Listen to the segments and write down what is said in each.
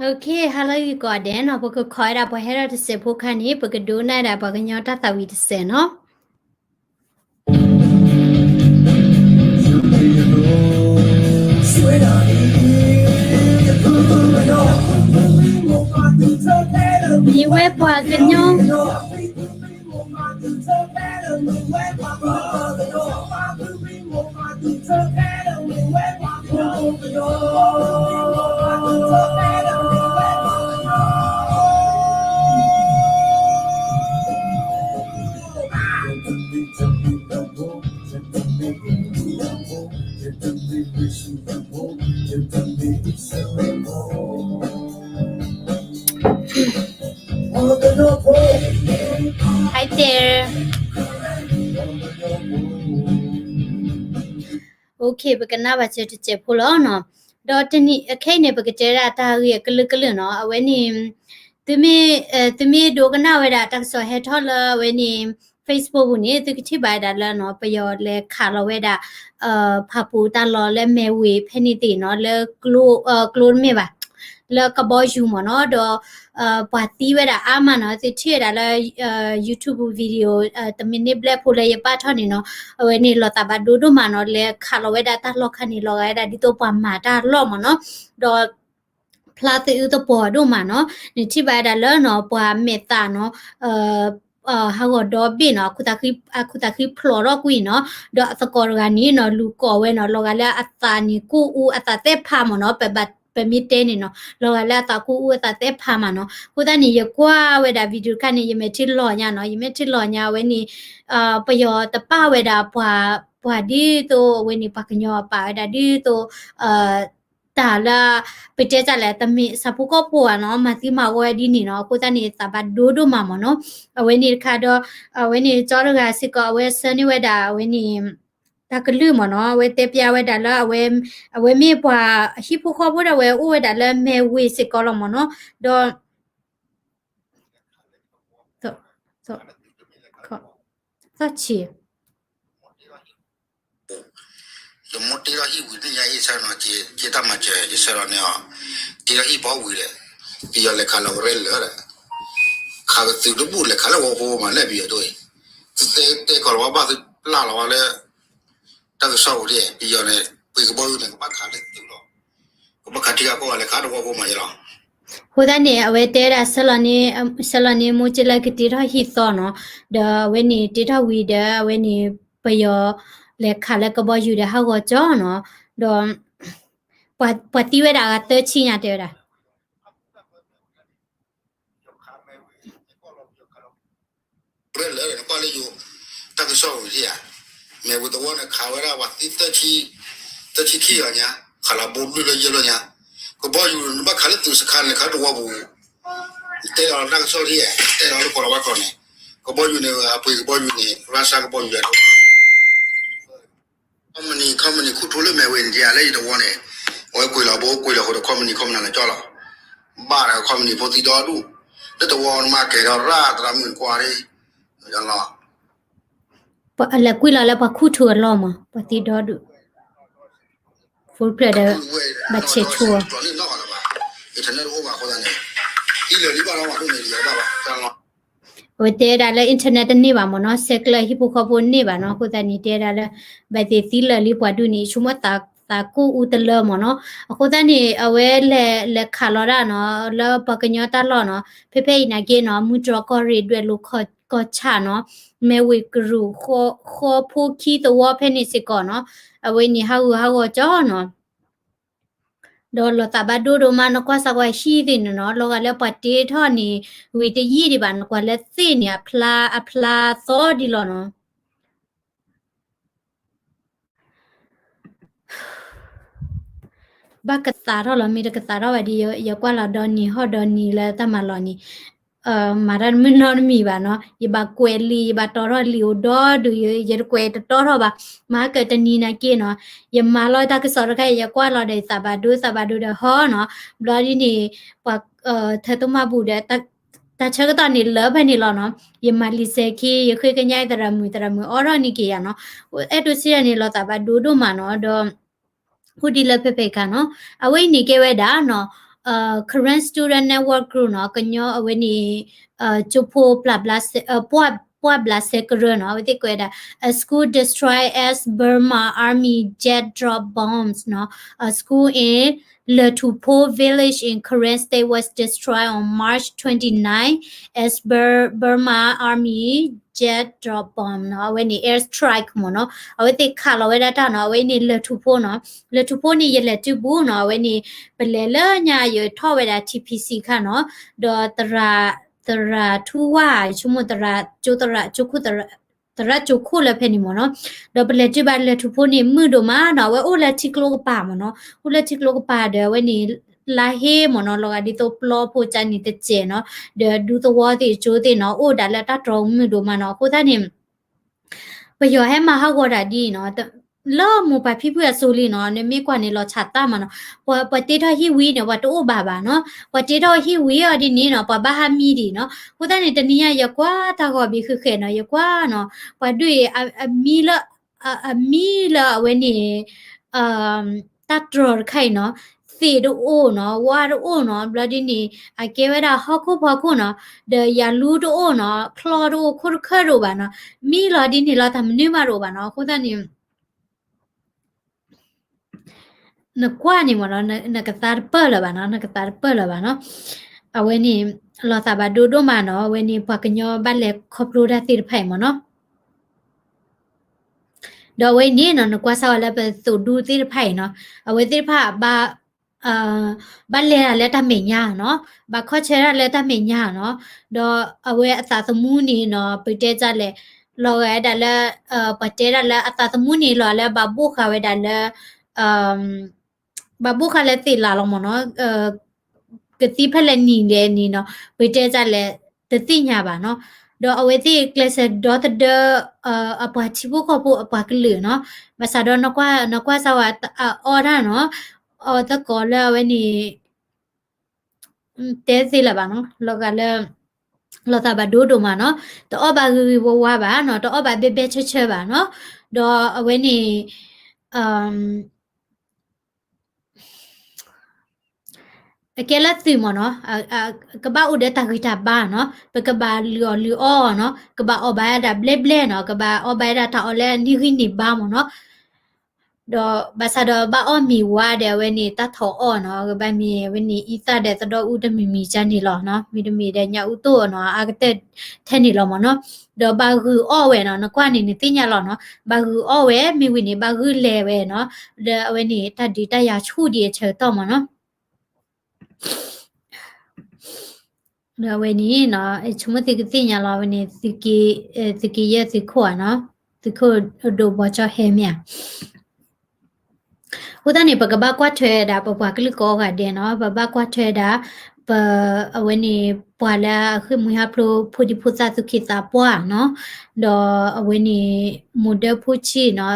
Okay, hello ဂ့ၤကိးဂၤဒဲးနီၤ, ပကခိးဝဲဒၣ်ပှၤဟဲထီၣ်တစဲးဖိခါန့ၣ် ပကဒိကနၣ်ဝဲဒၣ်ပှၤကညီတၢ်သးဝံၣ်တစဲးနီၤ. မ့ၢ်ဝဲပှၤကညီ Hi there. Okay, ပကနၢ်ဘၣ်စၢၤတစဲးဖိလီၤနီၤ. ဒီးတနံၤအခဲအံၤန့ၣ် ပကတဲဒၣ်တၢ်ဂ့ၢ်အကလုာ်ကလုာ်နီၤ. အဝဲန့ၣ် သုမ့ၢ် သုမ့ၢ်ဒိကနၣ်ဝဲဒၣ်တၢ်ကစီၣ်ဟဲထီၣ်လၢအဝဲန့ၣ် Facebook ပူၤန့ၣ် သုကထံၣ်ဘၣ်ဝဲဒၣ်လၢနီၤ ပယီၤလဲၤခးလီၤဝဲဒၣ် ဖၣ်ပူၤတၢ်လီၢ်လၢမဲၢ်ဝ့ၤဖဲန့ၣ်သ့ၣ်နီၤ လၢ ကျိတမ့ၢ်ဘၣ် လၢကဘီယူၤမ့ၢ်နီၤ ဒီး ပှၤသံဝဲဒၣ်အါမးနီၤ သုထံၣ်ဝဲဒၣ်လၢ YouTube video တမံးနံးဘျဲၣ်ဖိလၢယပာ်ထီၣ်န့ၣ်နီၤ အဝဲန့ၣ်လီၤသးဘၣ်ဒိဒိၣ်မးနီၤ လဲၤခးလီၤဝဲဒၣ်တၢ်လီၢ်ခါန့ၣ် လီၤဂာ်ဝဲဒၣ်ဒ်သိးပှၤမၤတၢ်လီၢ်မ့ၢ်နီၤ ဒီး ဖျါသအုးသပှီၤဒိၣ်မးနီၤ နထံၣ်ဘၣ်ဝဲဒၣ်လၢနီၤ ပှၤမဲာ်သးနီၤ ဟးဂီၤဒီဘ့ၣ်နီၤ အခူသးဃံဖျိးထီၣ်ကွံာ်နီၤ ဒီးအသကိးတဂၤန့ၣ်နီၤ လူၤကိးဝဲနီၤ လီၤဂာ်လၢအသးန့ၣ်ကိၢ်အူအသးသဲဖးမ့ၢ်နီၤ ပမ့ၢ်တဲန့ၣ်နီၤ လီၤဂာ်လၢအသးကိၢ်အူအသးသဲဖးမးနီၤ အဃိသတးန့ၣ် ယကွၢ်ဝဲဒၣ် video ခါန့ၣ်ယမဲာ်ထံလီၤညါနီၤ ယမဲာ်ထံလီၤညါအဝဲန့ၣ် ပယီၤတပာ်ဝဲဒၣ်ပှၤ ပှၤဒ်သိးအဝဲန့ၣ် ပှၤကညီပာ်ဝဲဒၣ်ဒ်သိး တၢ်လၢ ပတဲတၢ်လဲၣ် တမ့ၢ်ဆၣ်ဖိကီၢ်ဖိဘၣ်နီၤ မၤသံမၤဝီဒ်န့ၣ်နီၤ အဃိသတးန့ၣ် သးဘၣ်ဒိဒိၣ်မးမ့ၢ်နီၤ အဝဲန့ၣ်တခါဒီး အဝဲန့ၣ်ကၠီတဂၤစ့ၢ်ကီး အဝဲဆှၢန့ၢ်ဝဲဒၣ် အဝဲန့ၣ် တၢ်ကလုၢ်မ့ၢ်နီၤ အဝဲတဲပျၢ်ဝဲဒၣ်လၢ အဝဲမ့ၢ်ပှၤဟံၣ်ဖိဃီဖိဒီး အဝဲအိၣ်ဝဲဒၣ်လၢမဲၢ်ဝ့ၤစ့ၢ်ကီးလီၤမ့ၢ်နီၤ ဒီး သီၣ်ဆံး ယမိၢ်တ့ထီၣ်ဟံၣ်ဝံၤသ့ၣ်ညါအံၤဆၢနီၤ က့တၢ်မၤစၢၤ ယဆၢလီၤန့ၢ်အီၤ တ့ထီၣ်ဟံၣ်ဘီဝံၤဒီး ပယီၤလဲၤခးလီၤကရဲလၢာ်ဒီး ခးကသုးတဘူၣ်လဲၤခးလၢဝီဖိမး လၢပယီၤဒိၣ်အံၤ သုတဲတဲကီးလီၤဝဲဘၣ် သုပျၢ်လီၤဝဲလၢ တၢ်ကစီၣ်ပူၤဒ် ပယီၤန့ၣ် ပှ့ၤကဘီယူၤန့ၣ် ကဘၣ်ခးလၢသုးလီၤ ကဘၣ်ခးထံဂၤကီၢ်ဂၤလဲၤခးတဝီဖိမးယလီၤ အဃိသတးန့ၣ် အဝဲတဲဝဲဒၣ် ဆဲလီၤန့ၢ် ဆဲလီၤန့ၢ်မိၢ်ကၠံလၢကတ့ထီၣ်ဟံၣ်သီနီၤ ဒီးအဝဲန့ၣ်တ့ထီၣ်ဝံၤဒီး အဝဲန့ၣ် ပယီၤလဲၤခးလၢကဘီယူၤဒီးဟးဂီၤကၠီနီၤ ဒီး ပှၤသံဝဲဒၣ်အဂၤသၢဆံညါတဲဝဲဒၣ် ရဲလၢနကွၢ်လၢယိၤ တၢ်ကစီၣ်ဝံၤဒ်ဧါ မ့ၢ်ဝံၤသဝီန့ၣ် ခးဝဲဒၣ်ပှၤသံ သၢဆံခံဂၤညါ ခးလီၤဘိလွံၢ်လၢယဲၢ်လၢညါ ကဘီယူၤနဘၣ်ခးလၢသုးစခါန့ၣ် ခးတဝီပူၤ တဲလီၤတၢ်ကစီၣ်ဒ်ဧါ တဲလီၤလၢပှၤလီၤဝဲကျိၤန့ၣ် ကဘီယူၤန့ၣ် အပှ့ၤကဘီယူၤန့ၣ် ရၢစၢ်ကဘီယူၤယၤ company company ခူၣ်ထူလၢမဲာ်ဝ့ၤန့ၣ် ယၤလၢယတဝီန့ၣ် အဝဲကွံာ်လီၤဘိကွံာ်လီၤဃိဒီး company company လီၤကၠီလီၤ ဘၣ်ဒီး company ဖိသံဒီဒူၣ် လၢတဝီနမၤကဲၤဒီးရၢ်သရၣ်မုၣ်နကွၢ်ဒ် လီၤ လဲၤကွံာ်လီၤလၢပှၤခူၣ်ထူအလီၢ်မး ပှၤသံဒီဒူၣ် full ဖျၢၣ်ဒီး ဘၣ်ဆဲးဆိ internet တအိၣ်ဘၣ်အဃိသတးန့ၣ် အံၤလၢာ်လံဘၣ်လီၤ အဝဲတဲဒၣ်လၢ internet တန့ၢ်ဘၣ်မ့ၢ်နီၤ ဆဲးကျၢဟံၣ်ဖိဃီဖိန့ၢ်ဘၣ်နီၤ အဃိသတးန့ၣ် တဲဒၣ်လၢ ဘၣ်သ့ၣ်သံလၢာ်လံပှၤဒူၣ်န့ၣ် ဆိကမိၣ်သးကိၢ်အူတလၢမ့ၢ်နီၤ အဃိသတးန့ၣ် အဝဲလဲၤလဲၤခးလီၤဒၣ်နီၤ လၢပှၤကညီတၢ်လီၢ်နီၤ ဖဲဖဲအံၤနာ်က့နီၤ မူတြီၢ်ကီၢ်ရ့ၣ်ဒွဲၣ်လိၤခီကီၢ်ဆၣ်နီၤ မဲၢ်ဝ့ၢ်ကရူၢ် ဃီဖိခံသဝီဖဲန့ၣ်စ့ၢ်ကီးနီၤ အဝဲန့ၣ်ဟးဂူာ်ဟးဂီၤကၠီနီၤ ဒီးလီၤသးဘၣ်ဒိဒိၣ်မး နကွၢ်စၢ်ကွၢ်ဟံၣ်သ့ၣ်န့ၣ်နီၤ လီၤဂာ်လၢပှၤတ့ထီၣ်န့ၣ် ဝံၤတယံာ်ဒံးဘၣ် နကွၢ်လၢသ့ၣ်န့ၣ် အဖျါ အဖျါသီဒံးလီၤနီၤ ဘၣ်ကသးထီၣ်လီၤ မ့ၢ်တကသးထီၣ်ဘၣ်ဒီး ယကွၢ်လီၤဒီနံၤဟီၣ်ဒီနံၤလၢတၢ်မၤလီၤန့ၣ် မၤတၢ်တမုၢ်နီတမံၤဘၣ်နီၤ ယဘၣ်ကွဲးလံာ် ယဘၣ်တီထီၣ်လံာ်အိၣ်ဒီဒူၣ် ယတကွဲးတတီထီၣ်ဘၣ် မၤကတနံၤနာ်က့နီၤ ယမၤလီၤတၢ်ကစီၣ်တခါ ယကွၢ်လီၤဒီး ယသးဘၣ်ဒိသးဘၣ်ဒိဒီးဟီနီၤ ဘျီဒ်န့ၣ် ပှၤထၢသုးမၤဘူၣ်ဒီး တၢ်ဆၢကတီၢ်န့ၣ်လၢဖဲန့ၣ်လီၤနီၤ ယမၤလံာ်စဲၤခံ ယဃ့ကညးသရၣ်မုၣ် သရၣ်မုၣ်အိးထီၣ်န့ၢ်က့ၤယၤနီၤ အဲၣ်ဒိးစံးဒ်န့ၣ် လီၤသးဘၣ်ဒိဒိၣ်မးနီၤ ဒီး ဃိဒ်လၢဖဲဖဲခါနီၤ အဝဲအံၤန့ၣ်ကဲဝဲဒၣ်နီၤ Karen Student Network Group နီၤ, ကညီအဝဲန့ၣ် ကၠိဖိပှၢ်ဘျးစဲကရၢနီၤ, အဝဲသ့ၣ်ကွဲးဒၣ် A school destroyed as Burma Army jet drop bombs နီၤ, a school in Letupo village in Karen State was destroyed on March twenty-nine as Bur- Burma Army jet drop bomb နီၤ, အဝဲန့ၣ် air strike မ့ၢ်နီၤ, အဝဲသ့ၣ်ခးလီၤဝဲဒၣ်တၢ်နီၤ, အဝဲန့ၣ် Letupo နီၤ, Letupo န့ၣ် ယလဲၤတုၤဘူးနီၤ, အဝဲန့ၣ် ပလဲၤလၢညါယထီၣ်ဝဲဒၣ် T P C ခါနီၤ, ဒီးသရၣ် သရၣ်ထူဝါ ယဆိကမိၣ်သရၣ်ကၠိ သရၣ်ကၠိခိၣ် သရၣ်ကၠိခိၣ်လၢဖဲန့ၣ်မ့ၢ်နီၤ, ဒီးပလဲၤတုၤဘၣ် Letupo န့ၣ် မုာ်ဒိၣ်မးနီၤ, အဝဲအိၣ်လၢထံကျိကပၤမ့ၢ်နီၤ, အိၣ်လၢထံကျိကပၤဒီး အဝဲန့ၣ် လါဟ့မ့ၢ်နီၤ, လီၤဂာ်ဒ်သိးပျီဖိကၠါန့ၣ်တစဲးနီၤ, ဒီးဒူသဝီသ့ၣ်ကၠိသ့ၣ်နီၤ, အိၣ်ဒၣ်လၢတၢ်တြီၤမုာ်ဒိၣ်မးနီၤ, အဃိသတးန့ၣ် ပယီၤဟဲမၤဟးဂီၤတၢ်ဒ်အံၤနီၤ, လၢမိၢ်ပၢ်ဖံဖုအစိၤလံနီၤ, နမ့ၢ်ကွၢ်န့ၣ်လီၤဆးသးမးနီၤ, ပှၤ ပှၤတ့ထီၣ်ဟံၣ်ဝံၤန့ၣ် ပှၤတအိၣ်ဘၣ်ဘၣ်နီၤ, ပှၤတ့ထီၣ်ဟံၣ်ဝံၤအီၤဒ်န့ၣ်နီၤ, ပှၤဘၣ်ဟးမံဒံးနီၤ, အဃိသတးန့ၣ် တနံၤညါယကွၢ်တၢ်ဂီၤဘ့ၣ်ဃဲးဃဲးနီၤ, ယကွၢ်နီၤ, ပှၤဒုးအံၤ အမံလၢ အမံလၢအဝဲန့ၣ် တၢ်တြီၤတခါအံၤနီၤ, သ့ၣ်တအိၣ်နီၤ, ဝါတအိၣ်နီၤ, ဘျီဒ်န့ၣ် အကဲဝဲဒၣ်ဟီၣ်ခိၣ်ဖီခိၣ်နီၤ, ဒီးယၤလူတအိၣ်နီၤ, ချီတအိၣ်, ခိၣ်တခၢၣ်တအိၣ်ဘၣ်နီၤ, မံလီၤဒ်န့ၣ်လီၤ တၢ်မနုၤမးတအိၣ်ဘၣ်နီၤ, အဃိသတးန့ၣ် နကွၢ်န့ၣ်မ့ၢ်နီၤ, နကသးတပၢၢ်လၢၤဘၣ်နီၤ, နကသးတပၢၢ်လၢၤဘၣ်နီၤ, အဝဲန့ၣ် လီၤသးဘၣ်ဒိဒိၣ်မးနီၤ, အဝဲန့ၣ်ပှၤကညီဘၣ်လဲၤခီဖျိတၢ်သ့ၣ်တဖၣ်အံၤမ့ၢ်နီၤ. ဒီးအဝဲအံၤန့ၣ်နီၤ, နကွၢ်စၢ်ဝဲလၢပသိၣ်ဒူသ့ၣ်တဖၣ်အံၤနီၤ, အဝဲသ့ၣ်တဖၣ်ဘၣ် ဘၣ်လဲၤတၢ်လၢတၢ်မဲာ်ညါနီၤ, ဘၣ်ခီဆၢတၢ်လၢတၢ်မဲာ်ညါနီၤ, ဒီးအဝဲအသးသမူန့ၣ်နီၤ, ပတဲတၢ်လဲၣ်, လီၤဂာ်ဝဲဒၣ်လၢ ပှၤတဲဒၣ်လၢအသးသမူန့ၣ်လီၤလၢဘၣ်ဘိၣ်ဃာ်ဝဲဒၣ်လၢ ဘၣ်ဘိၣ်ဃာ်လၢသ့ၣ်လးလီၤမ့ၢ်နီၤ, ကသံၣ်ဖဲလဲၣ်နံၤလဲၣ်န့ၣ်နီၤ, ပတဲတၢ်လဲၣ် တသ့ၣ်ညါဘၣ်နီၤ, ဒီးအဝဲသ့ၣ်ကျဲးစၢးဒီသဒၢ အပှၤထံဖိကီၢ်ဖိအပှၤကလုာ်နီၤ, ဘၣ်ဆၣ်ဒီး နကွၢ်စၢ်ဝဲအအီၣ်တၢ်နီၤ, အီၣ်သကိးလၢအဝဲန့ၣ် တဲသ့လၢၤဘၣ်နီၤ, လီၤဂာ်လၢ လီၤသးဘၣ်ဒိဒိၣ်မးနီၤ, တအီၣ်ဘၣ်ဂ့ၤဂ့ၤဝါဝါဘၣ်နီၤ, တအီၣ်ဘၣ်ဘဲဘဲဆၢဆၢဘၣ်နီၤ, ဒီးအဝဲန့ၣ် အကဲလၢသုးမ့ၢ်နီၤ, ကဘၣ်အိၣ်ဒီးတၢ်ဂံၢ်တၢ်ဘါနီၤ, ပကဘၣ်လုၢ်အီၣ်လုၢ်အီအီၤနီၤ, ကဘၣ်အီၣ်ဘၣ်ဝဲဒၣ်ဘျဲဘျဲနီၤ, ကဘၣ်အီၣ်ဘၣ်ဝဲဒၣ်တၢ်အီၣ်လၢန့ၢ်ဂံၢ်န့ၢ်ဘါမ့ၢ်နီၤ, ဒီးဘၣ်ဆၣ်ဒီးဘၣ်အီၣ်မ့ၤဝါဒီးအဝဲန့ၣ်တၢ်ထီၣ်အီၣ်နီၤ, ကဘၣ်မ့ၢ်အဝဲန့ၣ်အံသၣ်ဒီးသဒီအူတမံၤမံၤကၢ်န့ၣ်လီၤနီၤ, မ့တမ့ၢ်ဒီးညၣ်အူတိၢ်နီၤ, အါကတၢၢ်ထဲန့ၣ်လီၤမ့ၢ်နီၤ, ဒီးဘၣ်ဂုာ်အီၣ်ဝဲနီၤ, နကွၢ်န့ၣ်နသ့ၣ်ညါလီၤနီၤ, ဘၣ်ဂုာ်အီၣ်ဝဲ မ့ၢ်ဝံၤန့ၣ် ဘၣ်ဂုာ်လဲၤဝဲနီၤ, ဒီးအဝဲန့ၣ်တၢ်ဒုးတၢ်ယၤဆူၣ်ဒံးအဆၢကတီၢ်မ့ၢ်နီၤ. ဒီးအဝဲန့ၣ်နီၤ, ဆိကမိၣ်သုကသ့ၣ်ညါလီၤ, အဝဲန့ၣ် သုးက့ယဲၢ်သုးခိၣ်ဧါနီၤ, သုးခိၣ်ဒိၣ်ဘီကၠီဟဲမ့ၢ်ဧါ. အဃိသတးန့ၣ် ပကဘၣ်ကွၢ်ထွဲဒၣ်ပပှၤကလုာ်ကိးဂၤဒဲးနီၤ, ပဘၣ်ကွၢ်ထွဲဒၣ် ပ အဝဲန့ၣ် ပှၤလၢအဃ့ၢ်မှံဟးဖျိး ဖိဒံဖိသၣ်သူၣ်က့သးပှၢ်နီၤ, ဒီးအဝဲန့ၣ် မိၢ်ဒၢဖိဆံးနီၤ,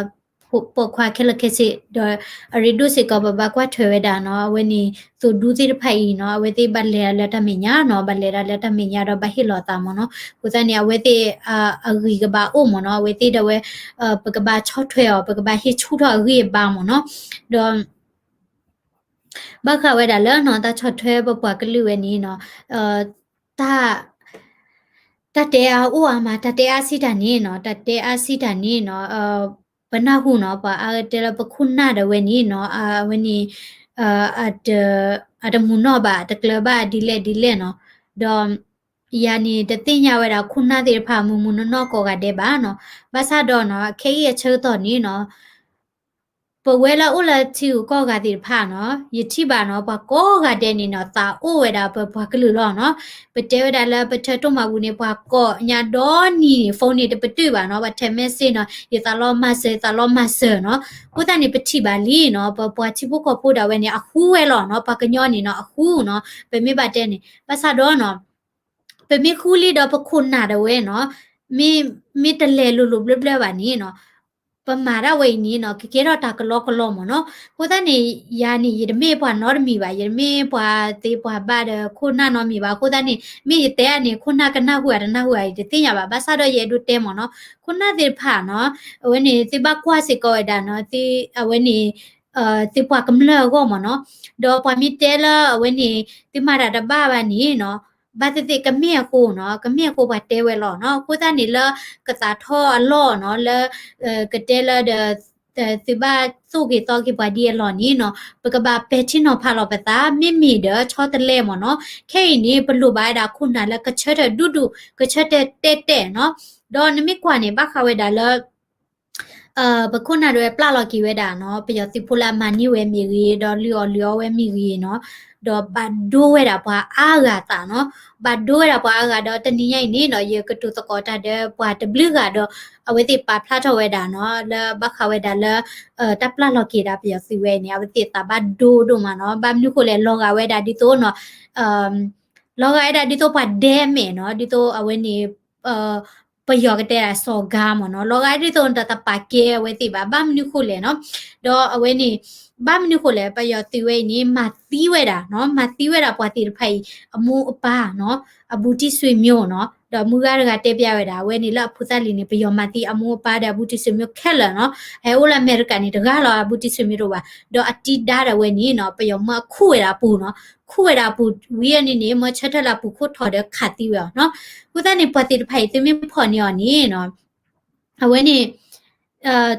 ပိာ်ခွါခဲလၢာ်ခဲဆ့, ဒီးအရ့ဒိၣ်စ့ၢ်ကီး ပဘၣ်ကွၢ်ထွဲဝဲဒၣ်နီၤ, အဝဲန့ၣ် သိၣ်ဒူသ့ၣ်တဖၣ်အံၤနီၤ, အဝဲသ့ၣ်ဘၣ်လဲၤဒၣ်လၢတၢ်မဲာ်ညါနီၤ, ဘၣ်လဲၤဒၣ်လၢတၢ်မဲာ်ညါဒီးဘၣ်ဟ့ၣ်လီၤအသးမ့ၢ်နီၤ, အဃိသတးန့ၣ် အဝဲသ့ၣ် အဂံၢ်ကဘၣ်အိၣ်မ့ၢ်နီၤ, အဝဲသ့ၣ်ဒီးဝဲ ပကဘၣ်ဆီၣ်ထွဲအီၤ, ပကဘၣ်ဟ့ၣ်ဆူၣ်ထီၣ်အဂံၢ်အဘါမ့ၢ်နီၤ, ဒီး ဘၣ်ဃးဝဲဒၣ်လၢနီၤ တၢ်ဆီၣ်ထွဲပပှၤကလုာ်ဝဲန့ၣ်နီၤ, တၢ် တၢ်တဲအါအိၣ်အါမး, တၢ်တဲအါစံးတၢ်န့ၣ်နီၤ, တၢ်တဲအါစံးတၢ်န့ၣ်နီၤ, ပနၢ်ဟူနီၤ, ပှၤအါဂၤတဲလၢပခိၣ်နၢ်ဒီးဝဲန့ၣ်နီၤ, အဝဲန့ၣ် အတမူနီၢ်ဘၣ်, တကျၢၤဘၣ်ဒ်လဲၣ်ဒ်လဲၣ်နီၤ, ဒီး ယၤန့ၣ် တသ့ၣ်ညါဝဲဒၣ်ခိၣ်နၢ်သ့ၣ်တဖၣ်မုၢ်မုၢ်နီၢ်နီၢ်ကိးဂၤဒဲးဘၣ်နီၤ, ဘၣ်ဆၣ်ဒီးနီၤ ခဲအံၤအဆၢကတီၢ်န့ၣ်နီၤ ပဝဲလၢအိၣ်လၢထံဂုၤကီၢ်ဂၤသ့ၣ်တဖၣ်နီၤ, ယထံၣ်ဘၣ်နီၤ ပှၤကိးဂၤဒဲးန့ၣ်နီၤ သးအိၣ်ဝဲဒၣ်ပပှၤကလုာ်လီၤနီၤ, ပတဲဝဲဒၣ်လၢပထၢတိၢ်မၤပူၤန့ၣ် ပှၤကိးညါဒီနံၤန့ၣ် phone န့ၣ်တပတုာ်ဘၣ်နီၤ, ပှၤထဲ message နီၤ, ယသးလီၤမၤစၢၤ ယသးလီၤမၤစၢၤနီၤ, အဃိသတးန့ၣ် ပထံၣ်ဘၣ်လံနီၤ, ပပှၤထံဖိကီၢ်ဖိဒၣ်ဝဲန့ၣ် အဃူဝဲလီၤနီၤ, ပှၤကညီန့ၣ်နီၤ အဃူနီၤ, ပမ့ၢ်ဘၣ်တဲန့ၣ် ဘၣ်ဆၣ်ဒီးနီၤ ပမ့ၢ်ဃူလံဒီးပခိၣ်နၢ်ဒၣ်ဝဲနီၤ, မ့ၢ် မ့ၢ်တလဲၤလိၤလိၤဘျၢဘျၢဘၣ်န့ၣ်နီၤ, ပမၤဒၣ်ဝဲအံၤန့ၣ်နီၤ ကကဲထီၣ်တၢ်ကလီကလီမ့ၢ်နီၤ, အဃိသတးန့ၣ် ယၤန့ၣ် ယတမ့ၢ်ပှၤနီတမံၤဘၣ်, ယတမ့ၢ်ပှၤသ့ပှၤဘၣ်ဒီးခိၣ်နၢ်နီတမံၤဘၣ်, အဃိသတးန့ၣ် မ့ၢ်ယတဲအါန့ၣ် ခိၣ်နၢ်ကနၢ်ဟူဧါတနၢ်ဟူဧါ ယတသ့ၣ်ညါဘၣ်, ဘၣ်ဆၣ်ဒီးယအဲၣ်ဒိးတဲမ့ၢ်နီၤ, ခိၣ်နၢ်သ့ၣ်တဖၣ်နီၤ, အဝဲန့ၣ် သုဘၣ်ကွၢ်စ့ၢ်ကီးဝဲဒၣ်နီၤ, သု အဝဲန့ၣ် သုပှၤကမျၢၢ်အဂီၢ်မ့ၢ်နီၤ. ဒီးပှၤမ့ၢ်တဲလၢအဝဲန့ၣ် သုမၤတၢ်တဘၣ်ဘၣ်န့ၣ်နီၤ, ဘၣ်သ့ၣ်သ့ၣ်ကမ့ၢ်အဃိနီၤ, ကမ့ၢ်အဃိပှၤတဲဝဲလီၤနီၤ. အဃိသတးန့ၣ်လၢ ကသးထီၣ်အလီၢ်နီၤ, လၢ ကတဲလၢဒီး သုဘၣ်သိၣ်က့ၤသီက့ၤပှၤဒ်အလီၢ်န့ၣ်နီၤ, ပကဘၣ်ပဲာ်ထံနီၤဖးလီၤပသး မ့မ့ၢ်ဒီးဆီတလဲမ့ၢ်နီၤ. ခဲအံၤန့ၣ် ပလိၣ်ဘၣ်ဝဲဒၣ်ခိၣ်နၢ်လၢကဆၢထၢၣ်ဒူဒူ, ကဆၢထၢၣ်တဲာ်တဲာ်နီၤ. ဒီးနမ့ၢ်ကွၢ်န့ၣ် ဘၣ်ဃးဝဲဒၣ်လၢ ပခိၣ်နၢ်ဒၣ်ဝဲပျၢ်လီၤက့ၤဝဲဒၣ်နီၤ, ပယီၤသုးဖိလၢအမၤန့ၢ်ဝဲမ့ၢ်ဂ့ၤ, ဒီးလုၢ်အီၣ်လုၢ်အီဝဲမ့ၢ်ဂ့ၤနီၤ, ဒီးဘၣ်ဒိဝဲဒၣ်ပှၤအါဂၤသးနီၤ, ဘၣ်ဒိဝဲဒၣ်ပှၤအါဂၤဒီး တနံၤညါအံၤန့ၣ်နီၤ, ယကတိၤသကိးတၢ်ဒီးပှၤတဘျုးဂၤဒီး အဝဲသ့ၣ်ပာ်ဖျါထီၣ်ဝဲဒၣ်နီၤ, လၢဘၣ်ဃးဝဲဒၣ်လၢ တၢ်ပျၢ်လီၤက့ၤဒၣ်ပယီၤသုးဝဲအံၤန့ၣ် အဝဲသ့ၣ်သးဘၣ်ဒိဒိၣ်မးနီၤ. ဘၣ်မနုၤဃိလဲၣ် လီၤဂာ်ဝဲဒၣ်ဒ်သိးနီၤ လီၤဂာ်ဝဲဒၣ်ဒ်သိးပှၤဒဲမဲာ်နီၤ, ဒ်သိးအဝဲန့ၣ် ပယီၤကတဲဒၣ်စီၤဂါမ့ၢ်နီၤ, လီၤဂာ်ဒ်သိးတၢ်တပာ်ကဲအဝဲသ့ၣ်ဘၣ်, ဘၣ်မနုၤဃိလဲၣ်နီၤ, ဒီးအဝဲန့ၣ် ဘၣ်မနုၤဃိလဲၣ် ပယီၤသုးဝဲအံၤန့ၣ် မၤသံဝဲဒၣ်နီၤ, မၤသံဝဲဒၣ်ပှၤသ့ၣ်တဖၣ်အံၤ အမိၢ်အပၢ်နီၤ, အဘူးတံၢ်ဆွေမျိုးနီၤ, ဒီးမုၢ်ဂၤတဂၤတဲပျးဝဲဒၣ် အဝဲန့ၣ်လၢအဖိသၣ်လံၤန့ၣ် ပယီၤမၤသံအမိၢ်အပၢ်ဒီးအဘူးတံၢ်ဆွေမျိုးခဲလၢာ်နီၤ, ဟဲအိၣ်လၢအမဲရကၤန့ၣ်တဂၤလီၤ အဘူးတံၢ်ဆွေမျိုးတအိၣ်ဘၣ်, ဒီးအတံၤဒါဒၣ်ဝဲန့ၣ်နီၤ ပယီၤမၢခူၣ်ဝဲဒၣ်အပူၤနီၤ, ခူၣ်ဝဲဒၣ်အပူၤဝံၤအန့ၣ်န့ၣ် မၢဆၢထၢၣ်လၢအပူၤခိၣ်ထီၣ်ဒီးခးသံဝဲအီၤနီၤ. အဃိသတးန့ၣ် ပှၤသ့ၣ်တဖၣ်အံၤ သုမ့ၢ်ဖီၣ်န့ၢ်အီၤန့ၣ်နီၤ အဝဲန့ၣ်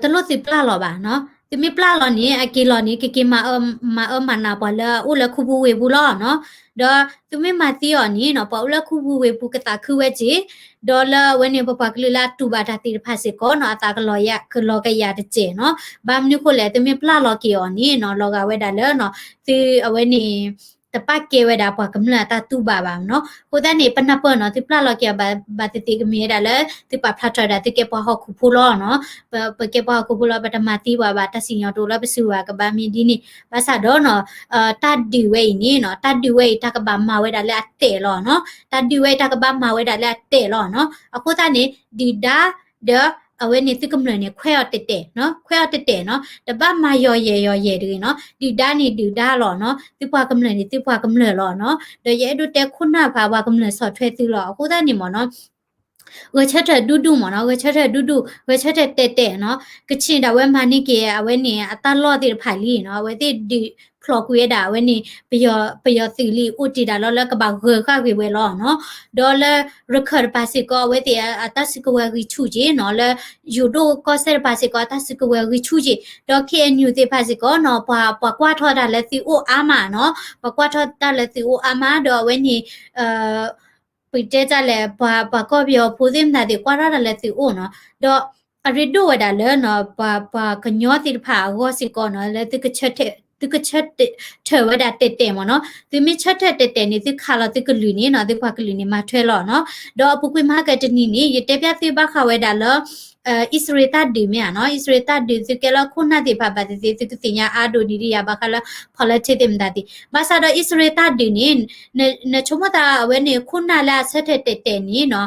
တလိၣ်သုပျၢ်လီၤဘၣ်နီၤ, သုမ့ၢ်ပျၢ်လီၤန့ၣ် အက့ၤလီၤန့ၣ် ကက့ၤမၤအၢမၤနးပှၤလၢအအိၣ်လၢခူပူၤဝ့ၢ်ပူၤလီၤနီၤ, ဒီးသုမ့ၢ်မၤသံအီၤန့ၣ်နီၤ ပှၤအိၣ်လၢခူပူၤဝ့ၢ်ပူၤကသးခုဝဲက့ၤ, ဒီးလၢအဝဲန့ၣ်ပပှၤကလုာ်လၢအတူၢ်ဘၣ်တၢ်သ့ၣ်တဖၣ်စ့ၢ်ကီးနီၤ အသးကလီၤကယၤတစဲးနီၤ, ဘၣ်မနုၤဃိလဲၣ် သုမ့ၢ်ပျၢ်လီၤက့ၤအီၤန့ၣ်နီၤ လီၤဂာ်ဝဲဒၣ်လၢနီၤ သုအဝဲန့ၣ် တပာ်ကဲဝဲဒၣ်ပှၤကမျၢၢ်အတၢ်တူၢ်ဘၣ်ဘၣ်နီၤ. အဃိသတးန့ၣ် ပနၢ်ပၢၢ်နီၤ သုပျၢ်လီၤက့ၤအီၤဘၣ်သ့ၣ်သ့ၣ်ကမ့ၢ်ဝဲဒၣ်လၢ သုပာ်ဖျါထီၣ်ဝဲဒၣ် သုကဲပှၤဟီၣ်ခိၣ်ဖိလီၤနီၤ. ပကဲပှၤဟီၣ်ခိၣ်ဖိလီၤ ပတမၤသံပှၤဘၣ် တၢ်စံၣ်ညီၣ်တအိၣ်လၢပစုပူၤဘၣ် ကဘၣ်မ့ၢ်ဒ်န့ၣ်. ဘၣ်ဆၣ်ဒီးနီၤ တၢ်ဒုးဝဲအံၤန့ၣ်နီၤ တၢ်ဒုးဝဲအံၤ တၢ်ကဘၣ်မၤဝဲဒၣ်လၢအတဲာ်လီၤနီၤ. တၢ်ဒုးဝဲအံၤ တၢ်ကဘၣ်မၤဝဲဒၣ်လၢအတဲာ်လီၤနီၤ. အဃိသတးန့ၣ် ဒုၣ်ဒါ ဒီးအဝဲန့ၣ်သုကမျၢၢ်န့ၣ် ခွဲးအီၤတဲာ်တဲာ်နီၤ, ခွဲးအီၤတဲာ်တဲာ်နီၤ, တဘၣ်မၤယီၤယဲၢ်ယီၤယဲၢ်တဂ့ၤနီၤ. ဒုၣ်ဒါန့ၣ်ဒုၣ်ဒါလီၤနီၤ, သုပှၤကမျၢၢ်န့ၣ်သုပှၤကမျၢၢ်လီၤနီၤ. ဒီးယအဲၣ်ဒိးတဲခိၣ်နၢ်ဖးပှၤကမျၢၢ်ဆီၣ်ထွဲသုလီၤ. အဃိသတးန့ၣ်မ့ၢ်နီၤ ဂဲၤဆၢထၢၣ်ဒူဒူမ့ၢ်နီၤ, ဂဲၤဆၢထၢၣ်ဒူဒူ, ဂဲၤဆၢထၢၣ်တဲာ်တဲာ်နီၤ. ကချ့ၣ်ဒၣ်ဝဲမၤန့ၢ်က့ၤ အဝဲန့ၣ်အတၢ်လီၢ်သ့ၣ်တဖၣ်လံနီၤ, အဝဲသ့ၣ်ဒုးဖျိးကွံာ်ဝဲဒၣ် အဝဲန့ၣ် ပယီၤသုးလံ အိၣ်တ့ၢ်ဒၣ်လီၤလၢကဘၣ်ဂၢၤဃာ်ကွံာ်ဝဲလီၤနီၤ. ဒီးလၢရခၢၣ်တပၤစ့ၢ်ကီး အဝဲသ့ၣ်အတၢ်စုကဝဲၤဂံၢ်ဆူၣ်က့ၤနီၤ, လၢယိၤဒိၣ်ကီၢ်စဲၣ်တပၤစ့ၢ်ကီး အတၢ်စုကဝဲၤဂံၢ်ဆူၣ်က့ၤ, ဒီး ခ့ၣ်အဲၣ်ယူၣ် သ့ၣ်တဖၣ်စ့ၢ်ကီးနီၤ ပှၤ ပှၤကွၢ်ထီၣ်တၢ်လၢသုအိၣ်အါမးနီၤ, ပှၤကွၢ်ထီၣ်တၢ်လၢသုအိၣ်အါမး ဒီးအဝဲန့ၣ် ပတဲတၢ်လဲၣ် ပှၤ ပှၤကီၢ်ပယီၤဖိသ့ၣ်မတၤသ့ၣ် ကွၢ်ထီၣ်တၢ်လၢသုအိၣ်နီၤ, ဒီးအရ့ဒိၣ်ဝဲဒၣ်လၢနီၤ ပှၤ ပှၤကညီသ့ၣ်တဖၣ်အဂီၢ်စ့ၢ်ကီးနီၤ လၢသုကဆၢထၢၣ် သုကဆၢထၢၣ်ဝဲဒၣ်တဲာ်တဲာ်မ့ၢ်နီၤ, သုမ့ၢ်ဆၢထၢၣ်တဲာ်တဲာ်န့ၣ် သုခးလီၤသုကလုာ်န့ၣ်နီၤ သုပှၤကလုာ်န့ၣ်မၤထွဲလီၤနီၤ. ဒီးအပူၤကွံာ်မဟါကတနံၤန့ၣ် ယတဲပျးသုဘၣ်ဃးဝဲဒၣ်လၢ အံၣ်စရ့လးတၢ်ဒုးမ့ၢ်ဧါနီၤ, အံၣ်စရ့လးတၢ်ဒုး သုကဲလၢခိၣ်နၢ်သ့ၣ်တဖၣ်ဘၣ်သ့ၣ်သ့ၣ် သုကသ့ၣ်ညါအါဒိၣ်န့ၣ်ဒ်ယၤ ဘၣ်ဃးလၢ politics သ့ၣ်မတၤသ့ၣ်, ဘၣ်ဆၣ်ဒီးအံၣ်စရ့လးတၢ်ဒုးန့ၣ် နဆိကမိၣ်သးအဝဲန့ၣ် ခိၣ်နၢ်လၢအဆၢထၢၣ်တဲာ်တဲာ်န့ၣ်နီၤ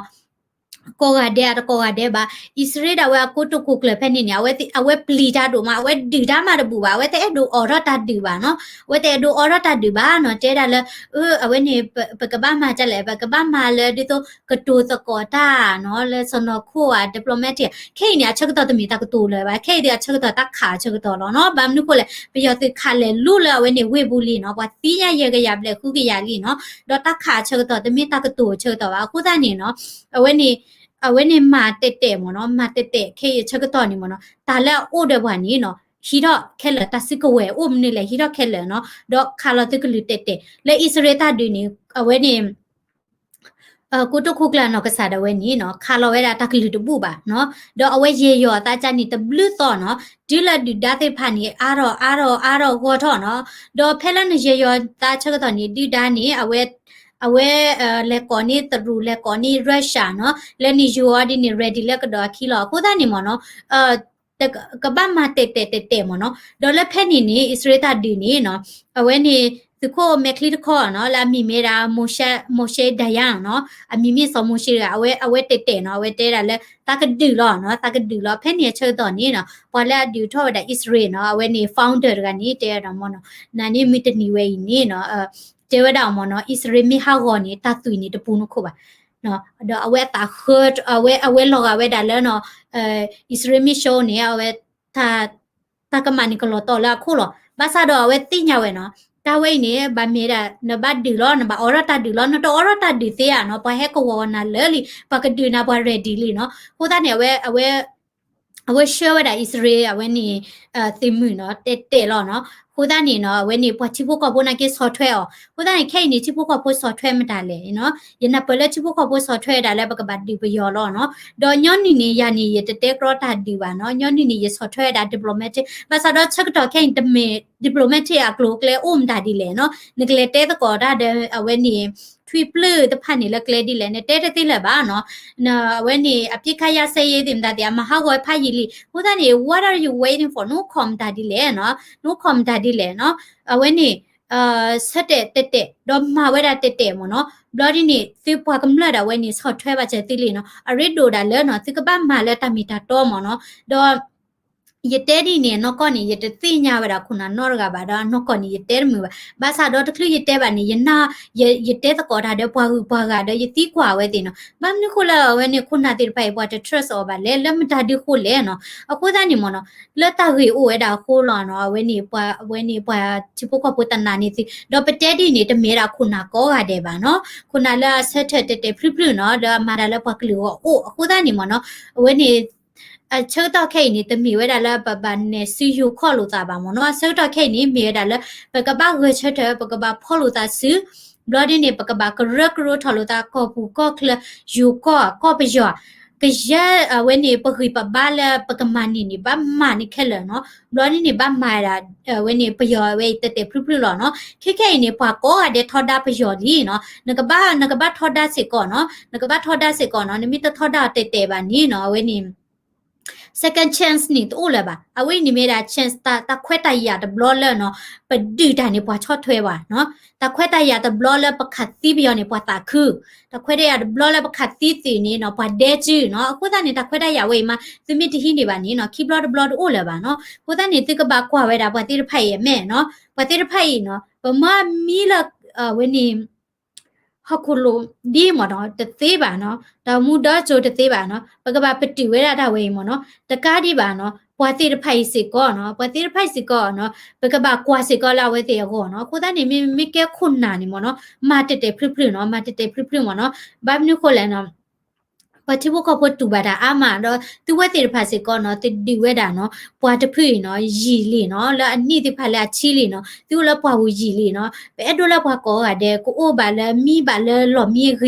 ကိးဂၤဒဲးအတကိးဂၤဒဲးဘၣ်, အံၣ်စရ့လးဒၣ်ဝဲအကိတိာ်ခိၣ်ကျၢၢ်ဖဲန့ၣ်န့ၣ် အဝဲ အဝဲပျံၤတၢ်ဒိၣ်မး အဝဲဒုးတၢ်မးတဘူၣ်ဘၣ် အဝဲတအဲၣ်ဒိးအိးထီၣ်တၢ်ဒုးဘၣ်နီၤ, အဝဲတအဲၣ်ဒိးအိးထီၣ်တၢ်ဒုးဘၣ်နီၤ, တဲဒၣ်လၢ အဝဲန့ၣ် ပကဘၣ်မၤဒ်လဲၣ် ပကဘၣ်မၤလၢဒ်သိးကတိၤသကိးတၢ်နီၤ လၢစီၢ်နီၤခိၣ်ဧါ diplomatic ခဲအံၤန့ၣ် အဆၢကတီၢ်တမ့ၢ်တၢ်ကတိၤလၢၤဘၣ်, ခဲအံၤဒီးအဆၢကတီၢ်တၢ်ခးအဆၢကတီၢ်လီၤနီၤ, ဘၣ်မနုၤဃိလဲၣ် ပယီၤသုးခးလဲၤလူလၢအဝဲန့ၣ်ဝ့ၢ်ပူၤလံနီၤ, ပှၤသံညါယဲၢ်ကယၤဘျဲၣ်ဃုကယၤလံနီၤ, ဒီးတၢ်ခးအဆၢကတီၢ် တမ့ၢ်တၢ်ကတိၤအဆၢကတီၢ်ဘၣ်, အဃိသတးန့ၣ်နီၤ အဝဲန့ၣ် အဝဲန့ၣ်မၤတဲာ်တဲာ်မ့ၢ်နီၤ, မၤတဲာ်တဲာ်ခဲအံၤအဆၢကတီၢ်န့ၣ်မ့ၢ်နီၤ တၢ်လၢအအိၣ်ဒီးပှၤန့ၣ်နီၤ ဟံးထီၣ်ခဲလၢာ် တၢ်စုကဝဲၤအိၣ်မနုၤလဲၣ် ဟံးထီၣ်ခဲလၢာ်နီၤ, ဒီးခးလီၤသုကလုာ်တဲာ်တဲာ် လၢအံၣ်စရ့လးတၢ်ဒုးန့ၣ် အဝဲန့ၣ် ကိတိာ်ခိၣ်ကျၢၢ်အနီၢ်ကစၢ်ဒၣ်ဝဲန့ၣ်နီၤ ခးလီၤဝဲဒၣ်တၢ်ကလုၢ်တဘူၣ်ဘၣ်နီၤ, ဒီးအဝဲယဲၢ်ယီၤအသးကၢ်န့ၣ်တဘျုးသီနီၤ, တုၤလၢဒုၣ်ဒါသ့ၣ်တဖၣ်န့ၣ် အါထီၣ်အါထီၣ်အါထီၣ်ဂီၢ်ထီၣ်နီၤ, ဒီးဖဲလၢနယဲၢ်ယီၤသးဆၢကတီၢ်န့ၣ် ဒုၣ်ဒါန့ၣ် အဝဲ အဝဲ လဲၤကိးန့ၢ်တရူး လဲၤကိးန့ၢ် Russia နီၤ, လၢန့ၣ်ယိၤအီၤဒ်န့ၣ် ready လၢကဒီးအခံလီၤ, အဃိသတးန့ၣ်မ့ၢ်နီၤ ကဘၣ်မၤတဲာ်တဲာ်တဲာ်တဲာ်မ့ၢ်နီၤ, ဒီးလၢဖဲန့ၣ်န့ၣ် အံၣ်စရ့လးတၢ်ဒုးန့ၣ်နီၤ, အဝဲန့ၣ် သုးခိၣ်မဲာ်ချံတခီနီၤ လၢအမံၤမ့ၢ်ဒၣ် Moshe Dayan နီၤ, အမံၤမ့ၢ်စီၤမိၤၡ့တဂၤ အဝဲ အဝဲတဲာ်တဲာ်နီၤ, အဝဲတဲဒၣ်လၢ သးကဒုးလီၤနီၤ, သးကဒုးလီၤ, ဖဲန့ၣ်အဆၢကတီၢ်န့ၣ်နီၤ ပှၤလၢအဒုးထီၣ်ဝဲဒၣ်အံၣ်စရ့လးနီၤ, အဝဲန့ၣ် founder တဂၤန့ၣ် တဲဝဲဒၣ်မ့ၢ်နီၤ, နၤန့ၣ်မုၢ်တနံၤဝဲအံၤန့ၣ်နီၤ တဲဝဲဒၣ်မ့ၢ်နီၤ, အံၣ်စရ့လးမ့ၢ်ဟးဂီၤန့ၣ် တၢ်သွံၣ်န့ၣ်တပူၤနခိၣ်ဘၣ်, ဒီးအဝဲအသးဃၢ အဝဲ အဝဲလီၤဂာ်ဝဲဒၣ်လၢနီၤ, အံၣ်စရ့လးမ့ၢ် show န့ၣ် အဝဲတၢ် တၢ်ကမၣ်န့ၣ်ကလီၤတီၤလၢအခိၣ်လီၤ. ဘၣ်ဆၣ်ဒီးအဝဲသ့ၣ်ညါဝဲနီၤ, တၢ်ဝဲအံၤန့ၣ် ဘၣ်မ့ၢ်ဒၣ် နဘၣ်ဒုးလီၤ, နဘၣ်အိးထီၣ်တၢ်ဒုးလီၤ, နတအိးထီၣ်တၢ်ဒုးသ့ဧါနီၤ, ပှၤဟဲကဝီၤနၤလၢာ်လံ, ပှၤကဒုးနၤပှၤ ready လံနီၤ. အဃိသတးန့ၣ် အဝဲ အဝဲဆှၢဝဲဒၣ်အံၣ်စရ့လး အဝဲန့ၣ် သုးမုၢ်နီၤ တဲတဲာ်လီၤနီၤ. အဃိသတးန့ၣ်နီၤ အဝဲန့ၣ် ပှၤထံဖိကီၢ်ဖိနာ်က့ဆီၣ်ထွဲအီၤ. အဃိသတးန့ၣ် ခဲအံၤန့ၣ် ထံဖိကီၢ်ဖိဆီၣ်ထွဲမတၤလဲၣ်နီၤ, ယနၢ်ပၢၢ်လၢထံဖိကီၢ်ဖိဆီၣ်ထွဲဝဲဒၣ်လၢပကဘၣ်ဒုးပယီၤလီၤနီၤ. ဒီးညီနုၢ်န့ၣ် ယၤန့ၣ် ယတတဲကြီတၢ်ဒုးဘၣ်နီၤ, ညီနုၢ်န့ၣ် ယဆီၣ်ထွဲဝဲဒၣ် diplomatic, ဘၣ်ဆၣ်ဒီးဆၢကတီၢ်ခဲအံၤ တမ့ၢ် diplomatic အကျိၤအကျဲအိၣ်မတၤဒ်လဲၣ်နီၤ, နကလဲၤတဲသကိးတၢ်ဒီး အဝဲန့ၣ် ထွံၣ်ပျုၢ်တဖၣ်န့ၣ်လၢကျဲဒ်လဲၣ် နတဲတသ့လၢၤဘၣ်နီၤ. အဝဲန့ၣ် အပစ်ခတ်ရပ်စဲရေးသ့ၣ်မတၤသ့ၣ် အမၤဟးဂီၤဖးယံာ်လံ. အဃိသတးန့ၣ် what are you waiting for? နအိၣ်ခိးမတၤဒ်လဲၣ်နီၤ, နအိၣ်ခိးမတၤဒ်လဲၣ်နီၤ. အဝဲန့ၣ် ဆၢတဲာ်တဲာ်တဲာ် ဒီးမၤဝဲဒၣ်တဲာ်တဲာ်မ့ၢ်နီၤ. ဘျီဒ်န့ၣ် သုပှၤကမျၢၢ်ဒၣ်ဝဲန့ၣ် ဆီၣ်ထွဲဘၣ်စၢၤသုလံနီၤ. အရ့ဒိၣ်ဒၣ်လၢနီၤ သုကဘၣ်မၤလၢတၢ်မ့ၢ်တၢ်တီမ့ၢ်နီၤ. ဒီး ယတဲဒ်န့ၣ် နီၢ်ကီၢ်န့ၣ် ယတသ့ၣ်ညါဝဲဒၣ်ခိၣ်နၢ်နီတဂၤဘၣ်, ဒီးအနီၢ်ကီၢ်န့ၣ် ယတဲတမုာ်ဘၣ်. ဘၣ်ဆၣ်ဒီးတချုးယတဲဘၣ်န့ၣ် ယနၢ် ယ ယတဲသကိးတၢ်ဒီးပှၤဂုၤပှၤဂၤဒီး ယသံကွၢ်ဝဲသ့ၣ်နီၤ. ဘၣ်မနုၤဃိလၢအဝဲန့ၣ် ခိၣ်နၢ်သ့ၣ်တဖၣ်အံၤ ပှၤတ trust အီၤဘၣ်လဲၣ်, လၢမတၤဒုဃိလဲၣ်နီၤ. အဃိသတးန့ၣ်မ့ၢ်နီၤ လၢတၢ်ဂ့ၢ်အိၣ်ဝဲဒၣ်အဃိလီၤနီၤ. အဝဲန့ၣ်ပှၤ အဝဲန့ၣ်ပှၤထံဖိကီၢ်ဖိတနာ်န့ၢ်သု, ဒီးပတဲဒ်န့ၣ် တမ့ၢ်ဝဲဒၣ်ခိၣ်နၢ်ကိးဂၤဒဲးဘၣ်နီၤ. ခိၣ်နၢ်လၢအဆၢထၢၣ်တဲာ်တဲာ်ဖျုးဖျုးနီၤ, ဒီးအမၤတၢ်လၢပှၤကလုာ်ဂီၢ်အိၣ်. အဃိသတးန့ၣ်မ့ၢ်နီၤ အဝဲန့ၣ် အဆၢကတီၢ်ခဲအံၤန့ၣ် တမ့ၢ်ဝဲဒၣ်လၢပဘၣ်နဲၣ်စုယိၤကီၢ်လိာ်သးဘၣ်မ့ၢ်နီၤ. အဆၢကတီၢ်ခဲအံၤန့ၣ် မ့ၢ်ဝဲဒၣ်လၢ ပကဘၣ်ဂဲၤဆၢထၢၣ် ပကဘၣ်ဖီၣ်လိာ်သးစု, ဘျီဒ်န့ၣ် ပကဘၣ်ကရၢကရိထီၣ်လိာ်သး ကီၢ်ပူၤကီၢ်ချၢ ယိၤကီၢ် ကီၢ်ပယီၤ, ကယဲၢ်အဝဲန့ၣ် ပဂံၢ်ပဘါလၢပကမၤန့ၢ်န့ၣ် ဘၣ်မၤန့ၢ်ခဲလၢာ်နီၤ. ဘျီဒ်န့ၣ် ဘၣ်မၤဒၣ် အဝဲန့ၣ် ပယီၤအဝဲအံၤတဲာ်တဲာ်ဖျုးဖျုးလီၤနီၤ. ခဲခဲအံၤန့ၣ် ပှၤကိးဂၤဒဲးထီဒါပယီၤလံနီၤ. နကဘၣ် နကဘၣ်ထီဒါစ့ၢ်ကီးနီၤ, နကဘၣ်ထီဒါစ့ၢ်ကီးနီၤ. နမ့ၢ်တထီဒါအီၤတဲာ်တဲာ်ဘၣ်န့ၣ်နီၤ အဝဲန့ၣ် second chance န့ၣ် တအိၣ်လၢၤဘၣ်. အဝဲအံၤန့ၣ်မ့ၢ်ဒၣ် chance တၢ် တၢ်ခွဲးတၢ်ယာ်တဘျီလၢနီၤ ပဒုးတၢ်န့ၣ် ပှၤဆီၣ်ထွဲပှၤနီၤ. တၢ်ခွဲးတၢ်ယာ်တဘျီလၢပခးသံပယီၤန့ၣ် ပှၤသးခု, တၢ်ခွဲးတၢ်ယာ်တဘျီလၢပခးသံသုးန့ၣ်နီၤ ပှၤဒဲကုၢ်နီၤ. အဃိသတးန့ၣ် တၢ်ခွဲးတၢ်ယာ်ဝဲအံၤမး သုမ့ၢ်တဟံးန့ၢ်ဘၣ်န့ၣ်နီၤ ခံဘျီတဘျီတအိၣ်လၢၤဘၣ်နီၤ. အဃိသတးန့ၣ် သုကဘၣ်ကွၢ်ဝဲဒၣ်ပှၤသ့ၣ်တဖၣ်အံၤအမဲာ်နီၤ. ပှၤသ့ၣ်တဖၣ်အံၤနီၤ ပမ့ၢ်မံလၢ အဝဲန့ၣ် ဟီၣ်ခိၣ်လိၤဒ်မ့ၢ်နီၤ တသ့ဘၣ်နီၤ, တၢ်မူဒီကၠိတသ့ဘၣ်နီၤ, ပကဘၣ်ပတုာ်ဝဲဒၣ်တၢ်ဝဲအံၤမ့ၢ်နီၤ. တကးဒံးဘၣ်နီၤ ပှၤသ့ၣ်တဖၣ်အံၤစ့ၢ်ကီးနီၤ, ပှၤသ့ၣ်တဖၣ်အံၤစ့ၢ်ကီးနီၤ ပကဘၣ်ကွၢ်စ့ၢ်ကီးလၢအဝဲသ့ၣ်အဂီၢ်နီၤ. အဃိသတးန့ၣ် မ့ၢ် မ့ၢ်ကဲခိၣ်နၢ်န့ၣ်မ့ၢ်နီၤ မၤတဲာ်တဲာ်ဖျုးဖျုးနီၤ, မၤတဲာ်တဲာ်ဖျုးဖျုးမ့ၢ်နီၤ. ဘၣ်မနုၤဃိလဲၣ်နီၤ ပှၤထံဖိကီၢ်ဖိတူၢ်ဘၣ်တၢ်အါမးဒီး သုဝဲသ့ၣ်တဖၣ်စ့ၢ်ကီးနီၤ သုဒုးဝဲဒၣ်နီၤ ပှၤတဖုအံၤနီၤ ယံာ်လံနီၤ, လၢအနံၣ်သ့ၣ်တဖၣ်လၢအဆံလံနီၤ, သုအိၣ်လၢပှၢ်ပူၤယံာ်လံနီၤ. ပအဲၣ်ဒိးလၢပှၤကိးဂၤဒဲး ကအိၣ်ဘၣ်လၢမံဘၣ်လၢလီၢ်မံအဂ့ၤနီၤ,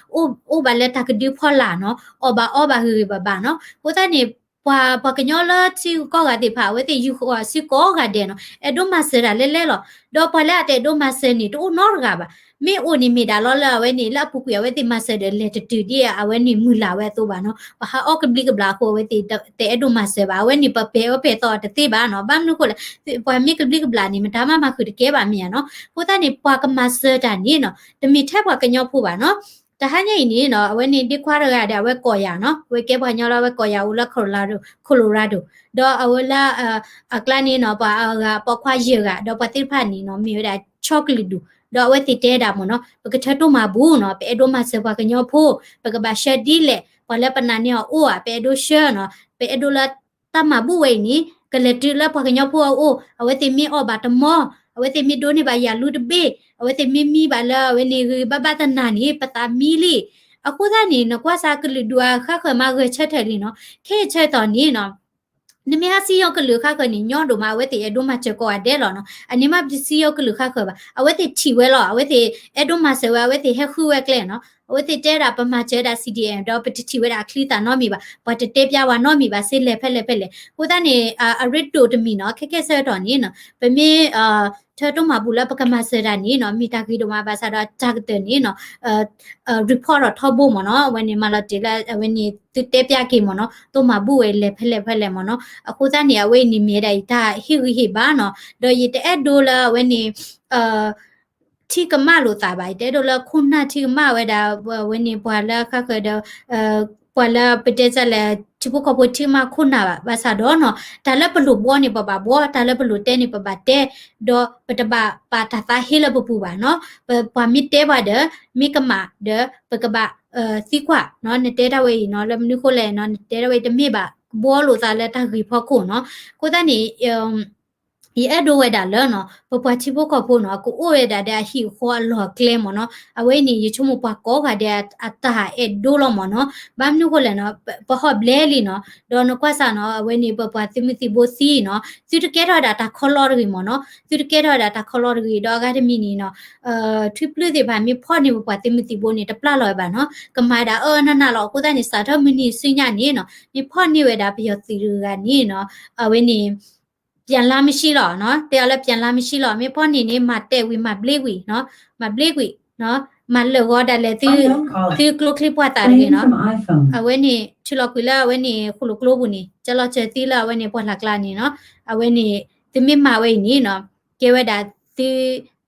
အိၣ် အိၣ်ဘၣ်လၢတၢ်ကဒုဖီလာ်နီၤ, အီၣ်ဘၣ်အီဘၣ်ဂ့ၤဂ့ၤဘၣ်ဘၣ်နီၤ. အဃိသတးန့ၣ် ပှၤ ပှၤကညီလၢထံဂုၤကီၢ်ဂၤသ့ၣ်တဖၣ် အဝဲသ့ၣ်ယူၤဃီၤစုကိးဂၤဒဲးနီၤ အဲၣ်ဒိးမၤစၢၤတၢ်လဲၣ်လဲၣ်လီၤ. ဒီးပှၤလၢအတအဲၣ်ဒိးမၤစၢၤန့ၣ် တအိၣ်နီတဂၤဘၣ်. မ့ၢ်အိၣ်န့ၣ်မ့ၢ်ဒၣ်လီၤလၢအဝဲန့ၣ် လၢအပူၤကွံာ်အဝဲသ့ၣ်မၤစၢၤဒီး လဲၤတတုၤဒ်အဝဲန့ၣ်မုၢ်လၢ်ဝဲအသိးဘၣ်နီၤ. ပှၤဟးအီၣ်ကဘျံးကဘျၣ်အဃိ အဝဲသ့ၣ်တအဲၣ်ဒိးမၤစၢၤဘၣ်. အဝဲန့ၣ်ပပဲာ်အၢပဲာ်သီအီၤတသ့ဘၣ်နီၤ. ဘၣ်မနုၤအဃိလဲၣ် ပှၤမ့ၢ်ကဘျံးကဘျၣ်န့ၣ် မတၤမးမၤဃုာ်တကဲဘၣ်မ့ၢ်ဧါနီၤ. အဃိသတးန့ၣ် ပှၤကမၤစၢၤတၢ်န့ၣ်နီၤ တမ့ၢ်ထဲပှၤကညီဖိဘၣ်နီၤ. တဟါညါအံၤန့ၣ်နီၤ အဝဲန့ၣ်ဒ့ခွါတဂၤဒီး အဝဲကိးယၤနီၤ, အဝဲကဲပှၤကညီလၢအဝဲကိးယၤအိၣ်လၢ Colorado, Colorado, ဒီးအဝဲလၢ အကျါန့ၣ်နီၤ ပှၤအဂၤပိာ်ခွါယဲၢ်ဂၤ ဒီးပှၤသ့ၣ်တဖၣ်န့ၣ်နီၤ မ့ၢ်ဝဲဒၣ်ဆီကလုာ်ဒူၣ်, ဒီးအဝဲသ့ၣ်တဲဒၣ်မ့ၢ်နီၤ ပကထၢတိၢ်မၤဘူၣ်နီၤ, ပအဲၣ်ဒိးမၤစၢၤပှၤကညီဖိ, ပကဘၣ်ဆှၢဒ်လဲၣ်, ပှၤလၢပနာ်န့ၢ်အီၤအိၣ်ဧါ ပအဲၣ်ဒိးဆှၢနီၤ, ပအဲၣ်ဒိးလၢတၢ်မၤဘူၣ်ဝဲအံၤန့ၣ် ကလဲၤတုၤလၢပှၤကညီဖိအအိၣ်, အဝဲသ့ၣ်မ့ၢ်အီၣ်ဘၣ်တမီ, အဝဲသ့ၣ်မ့ၢ်ဒိးန့ၢ်ဘၣ်ယၤလူတဘ့ၣ်, အဝဲသ့ၣ်မ့ၢ်မံဘၣ်လၢအဝဲန့ၣ်ဂ့ၤဘၣ်ဘၣ်သနာ်န့ၣ် ပသးမံလံ. အဃိသတးန့ၣ် နကွၢ်စ့ၢ်ကလုာ်ဒူၣ်အဃၣ်ဃၢၤမၤဂဲၤဆၢထၢၣ်လံနီၤ, ခဲအံၤဆၢကတီၢ်န့ၣ်နီၤ နမ့ၢ်ဟးစံၣ်ညီၣ်ကလုာ်ဃၣ်ဃၢၤန့ၣ် ညီဒိၣ်မး အဝဲသ့ၣ်အဲၣ်ဒိးမၤစၢၤကိးဂၤဒဲးလီၤနီၤ. အန့ၣ်မးပတစံၣ်ညီၣ်ကလုာ်ဃၣ်ဃၢၤဘၣ်, အဝဲသ့ၣ်ထံၣ်ဝဲလီၤ, အဝဲသ့ၣ်အဲၣ်ဒိးမၤစၢၤဝဲ, အဝဲသ့ၣ်ဟဲဃုဝဲကျဲနီၤ, အဝဲသ့ၣ်တဲဒၣ်ပမၤစၢၤဒၣ် C D M ဒီးပတထံၣ်ဝဲဒၣ်အချံသၣ်နီတမံၤဘၣ်, ပှၤတတဲပျါဝဲနီတမံၤဘၣ်, စ့လဲၤဖဲလဲၣ်ဖဲလဲၣ်. အဃိသတးန့ၣ် အရ့ဒိၣ်တမံၤနီၤ, ခဲခဲဆၢကတီၢ်န့ၣ်နီၤ ပမ့ၢ် ထၢတိၢ်မၤဘူၣ်လၢပကမၤစၢၤတၢ်န့ၣ်နီၤ မ့ၢ်တၢ်ဂ့ၤဒိၣ်မးဘၣ်ဆၣ်ဒီးတၢ်ကတၢၢ်န့ၣ်နီၤ report ထီၣ်ထီဘိမ့ၢ်နီၤ, အဝဲန့ၣ်မၤလီၤတ့ၢ်လၢအဝဲန့ၣ်သုတဲပျါက့ၤမ့ၢ်နီၤ, တိၢ်မၤဘူၣ်ဝဲလဲၤဖဲလဲၣ်ဖဲလဲၣ်မ့ၢ်နီၤ. အဃိသတးန့ၣ် အဝဲအံၤန့ၣ်မ့ၢ်ဒၣ်အံၤတၢ်ဟ့ၣ်ဂံၢ်ဟ့ၣ်ဘါနီၤ, ဒီးယတအဲၣ်ဒိးလၢအဝဲန့ၣ် ထံၣ်ကမၣ်လိာ်သးဘၣ်, ယတအဲၣ်ဒိးလၢခိၣ်နၢ်ထံၣ်ကမၣ်ဝဲဒၣ် အဝဲန့ၣ်ပှၤလၢဃၣ်ဃၢၤဒီး ပှၤလၢပတဲစ့ၢ်လဲၣ် ထံဖိကီၢ်ဖိထံၣ်ကမၣ်ခိၣ်နၢ်ဘၣ်, ဘၣ်ဆၣ်ဒီးနီၤ တၢ်လၢပလိၣ်ဘှီန့ၣ်ပဘၣ်ဘှီ, တၢ်လၢပလိၣ်တဲန့ၣ်ပဘၣ်တဲ, ဒီးပတဘၣ်ပာ်တၢ်သးဟ့လၢပပူၤဘၣ်နီၤ. ပ ပှၤမ့ၢ်တဲပှၤဒီး မ့ၢ်ကမၣ်ဒီး ပကဘၣ်သံကွၢ်နီၤ, နတဲတၢ်ဝဲအံၤနီၤ လၢမနုၤဃိလဲၣ်နီၤ, နတဲတၢ်ဝဲအံၤတမ့ၢ်ဘၣ် ဘှီလိာ်သးလၢတၢ်ဂ့ၤဖီခိၣ်နီၤ. အဃိသတးန့ၣ် ယအဲၣ်ဒိးဝဲဒၣ်လၢနီၤ ပပှၤထံဖိကီၢ်ဖိနီၤ ကအိၣ်ဝဲဒၣ်ဒီးအဟံၣ်အဃီအလီၢ်အကျဲမ့ၢ်နီၤ. အဝဲန့ၣ် ယဆိကမိၣ်ပှၤကိးဂၤဒဲးအတၢ်အဲၣ်ဒိးလီၤမ့ၢ်နီၤ. ဘၣ်မနုၤဃိလဲၣ်နီၤ ပ ပဟီၣ်ဘျဲလံနီၤ. ဒီးနကွၢ်စၢ်နီၤ အဝဲန့ၣ် ပပှၤသုးမုၢ်သံၣ်ဘိသံနီၤ သုတကဲထီၣ်ဝဲဒၣ်တၢ်ခီလီတဂ့ၤမ့ၢ်နီၤ. သုတကဲထီၣ်ဝဲဒၣ်တၢ်ခီလီတဂ့ၤ ဒီးအဂၤတမံၤန့ၣ်နီၤ ထွံၣ်ပျုၢ်သ့ၣ်တဖၣ် မ့ၢ်ဖီၣ်န့ၢ်ပပှၤသုးမုၢ်သံၣ်ဘိန့ၣ် တပျၢ်လီၤဝဲဘၣ်နီၤ. ကမၤဝဲဒၣ်အၢနးနးလီၤ. အဃိသတးန့ၣ် စးထီၣ်မုၢ်နံၤဆူညါန့ၣ်နီၤ မ့ၢ်ဖီၣ်န့ၢ်ဝဲဒၣ်ပယီၤသုးတဂၤန့ၣ်နီၤ အဝဲန့ၣ် ပြန်လမ်းမရှိလီၤနီၤ. တဲအီၤလၢ ပြန်လမ်းမရှိလီၤ. မ့ၢ်ဖီၣ်န့ၢ်န့ၣ် မၤတဲာ်ဝံၤ မၤဘျ့ကွံာ်နီၤ မၤဘျ့ကွံာ်နီၤ မၤလၢာ်ဂီၤဒၣ်လဲာ် သုကျိချံပှၢ်သးတဂ့ၤနီၤ. အဝဲန့ၣ် ထုးလီၤကွံာ်လၢအဝဲန့ၣ် ဃိၣ်လိာ်ကျိပူၤန့ၣ် ကၢလီၤစၢၤသံလၢအဝဲန့ၣ် ပှၢ်လၢ်ကျါန့ၣ်နီၤ. အဝဲန့ၣ် သုမ့ၢ်မၤဝဲအံၤန့ၣ်နီၤ ကဲဝဲဒၣ် သု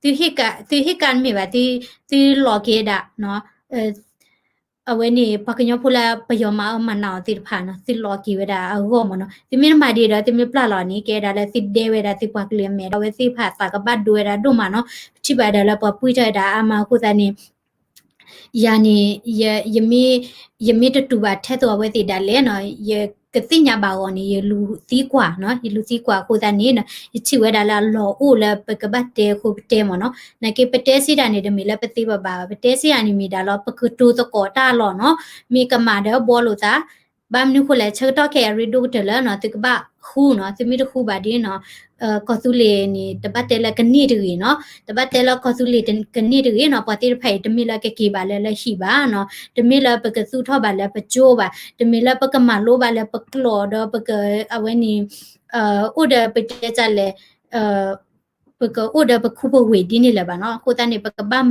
သုဟ့ၣ်ကၣ် သုဟ့ၣ်ကၣ်တမ့ၢ်ဘၣ် သု သုလီၤက့ၤဝဲဒၣ်နီၤ အဝဲန့ၣ် ပှၤကညီဖိလၢပယီၤမၤအၢမၤနးအီၤသ့ၣ်တဖၣ်နီၤ သုလီၤက့ၤဝဲဒၣ်အဂီၢ်မ့ၢ်နီၤ. သုမ့ၢ်တမၤဒ်ဒီး သုမ့ၢ်ပျၢ်လီၤန့ၣ် ကဲဒၣ်လၢသုဒဲဝဲဒၣ်သုပှၤကလုာ်အမဲာ် ဒီးအဝဲသ့ၣ်တဖၣ်သးကဘၣ်ဒိဝဲဒၣ်ဒိၣ်မးနီၤ. ပထံၣ်ဘၣ်ဒၣ်လၢပှၤပှံၢ်ထီၣ်ဝဲဒၣ်အါမးအဃိသတးန့ၣ် ယၤန့ၣ် ယ ယမ့ၢ် ယမ့ၢ်တတူၢ်ဘၣ်ထဲသိးအဝဲသ့ၣ်ဒၣ်လဲာ်နီၤ ယကသ့ၣ်ညါဘၣ်အဂီၢ်န့ၣ် ယလူၤသံကွၢ်နီၤ ယလူၤသံကွၢ်အဃိသတးန့ၣ် ယထံၣ်ဝဲဒၣ်လၢအလီၢ်အိၣ်လၢပကဘၣ်တဲအဃိပတဲမ့ၢ်နီၤ. နာ်က့ပတဲစံးတၢ်န့ၣ် တမ့ၢ်လၢပသ့ပဘၣ်ဘၣ် ပတဲစံးတၢ်န့ၣ်မ့ၢ်ဒၣ်လီၤ ပကတိၤသကိးတၢ်လီၢ်နီၤ မ့ၢ်ကမၣ်ဒီးဘှီလိာ်သး ဘၣ်မနုၤဃိလဲၣ် ဆၢကတီၢ်ခဲအံၤအရ့ဒိၣ်ကတၢၢ်လၢနီၤ သုကဘၣ်ဃူနီၤ သုမ့ၢ်တဃူဘၣ်ဒီးနီၤ ကီၢ်သူလ့ၤန့ၣ် တဘၣ်တဲလၢကန့ၢ်တဂ့ၤနီၤ တဘၣ်တဲလၢကီၢ်သူလ့ၤကန့ၢ်တဂ့ၤနီၤ ပှၤသ့ၣ်တဖၣ်အံၤတမ့ၢ်လၢကက့ၤဘၣ်လၢလၢဟံၣ်ဘၣ်နီၤ တမ့ၢ်လၢပကသူၣ်ထီၣ်ဘၣ်လၢပကၠိဘၣ် တမ့ၢ်လၢပကမၤလိဘၣ်လၢပကျိာ်ဒီးပက အဝဲန့ၣ် အိၣ်ဒီးပတဲတၢ်လဲၣ် ပကအိၣ်ဒီးပခူပဝ့ၢ်ဒ်န့ၣ်လၢၤဘၣ်နီၤ. အဃိသတးန့ၣ် ပကဘၣ်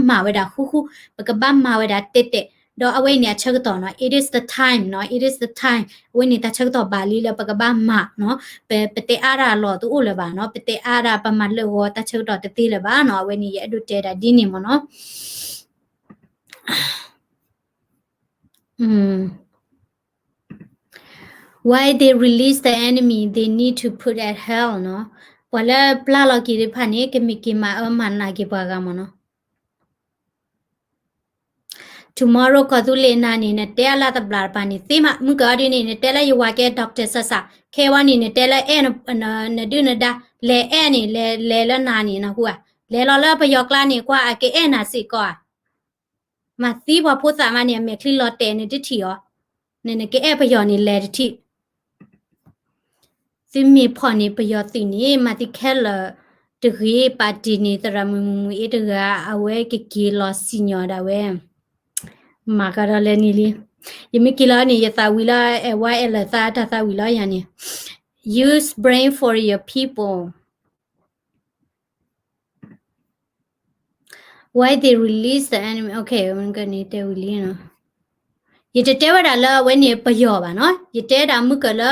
မၤဝဲဒၣ်ဃူဃူ ပကဘၣ်မၤဝဲဒၣ်တဲာ်တဲာ် ဒီးအဝဲအံၤန့ၣ်အဆၢကတီၢ်နီၤ it is the time နီၤ it is the time အဝဲန့ၣ်တၢ်ဆၢကတီၢ်ဘၣ်လံလၢပကဘၣ်မၤနီၤ ပ ပတဲအါဒၣ်အလီၢ်တအိၣ်လၢၤဘၣ်နီၤ ပတဲအါဒၣ်ပမၤလၢာ်ဂီၤတၢ်ဆၢကတီၢ်တသ့လၢၤဘၣ်နီၤ အဝဲန့ၣ်ယအဲၣ်ဒိးတဲဒၣ်ဒ်န့ၣ်မ့ၢ်နီၤ Why they release the enemy, they need to put at hell နီၤ. ပှၤလၢပျၢ်လီၤက့ၤသ့ၣ်တဖၣ်န့ၣ် ကမ့ၢ်က့ၤမၤအၢမၤနးက့ၤပှၤဂၤမ့ၢ်နီၤ. Tomorrow ကီၢ်သူလ့ၤနၤန့ၣ် နတဲအလၢတဘျီတပၤန့ၣ် သ့မး မုၢ်ကၢအီၤဒ်န့ၣ် နတဲလၢယဝၤကဲ doctor စၢ်စၢ် ခဲဝဲန့ၣ် နတဲလၢအဲၣ်နဒုၣ်နဒါ လဲၤအဲၣ်န့ၣ် လဲၤလဲၤလၢနၤန့ၣ် နဟူဧါ. လဲၤလီၤလၢပယီၤကျါန့ၣ် ကွၢ်အကအဲၣ်နၤစ့ၢ်ကီးဧါ. မၤသံပှၤဖိသၣ်မးန့ၣ် အမဲာ်ချံလီၤတဲာ်န့ၣ်တထံၣ်အီၤ, နကအဲၣ်ပယီၤန့ၣ်လဲၤတထံၣ်. သုမ့ၢ်ဖီၣ်န့ၢ်ပယီၤသုးန့ၣ် မၤသံခဲလၢာ်တဂ့ၤ, ပာ်တ့ၢ်န့ၢ်သရၣ်မုၣ်မုၢ်မုၢ်အ့တဂၤ အဝဲကက့ၤလီၤစံၣ်ညီၣ်ဒၣ်ဝဲ. မၤကဒီးလဲၤနံၤလံ. ယမ့ၢ်က့ၤလီၤန့ၣ် ယသးဝံၤလီၤ အဲၣ်ဝါအဲၣ်လၢာ်သးတၢ်သးဝံၤလီၤယၤန့ၣ်. Use brain for your people. Why they release the enemy? Okay, မ့ၢ်ကန့ၣ်တဲဝံၤလံနီၤ. ယတတဲဝဲဒၣ်လၢအဝဲန့ၣ်ပယီၤဘၣ်နီၤ. ယတဲဒၣ်မုၢ်ကၢၢ်လၢ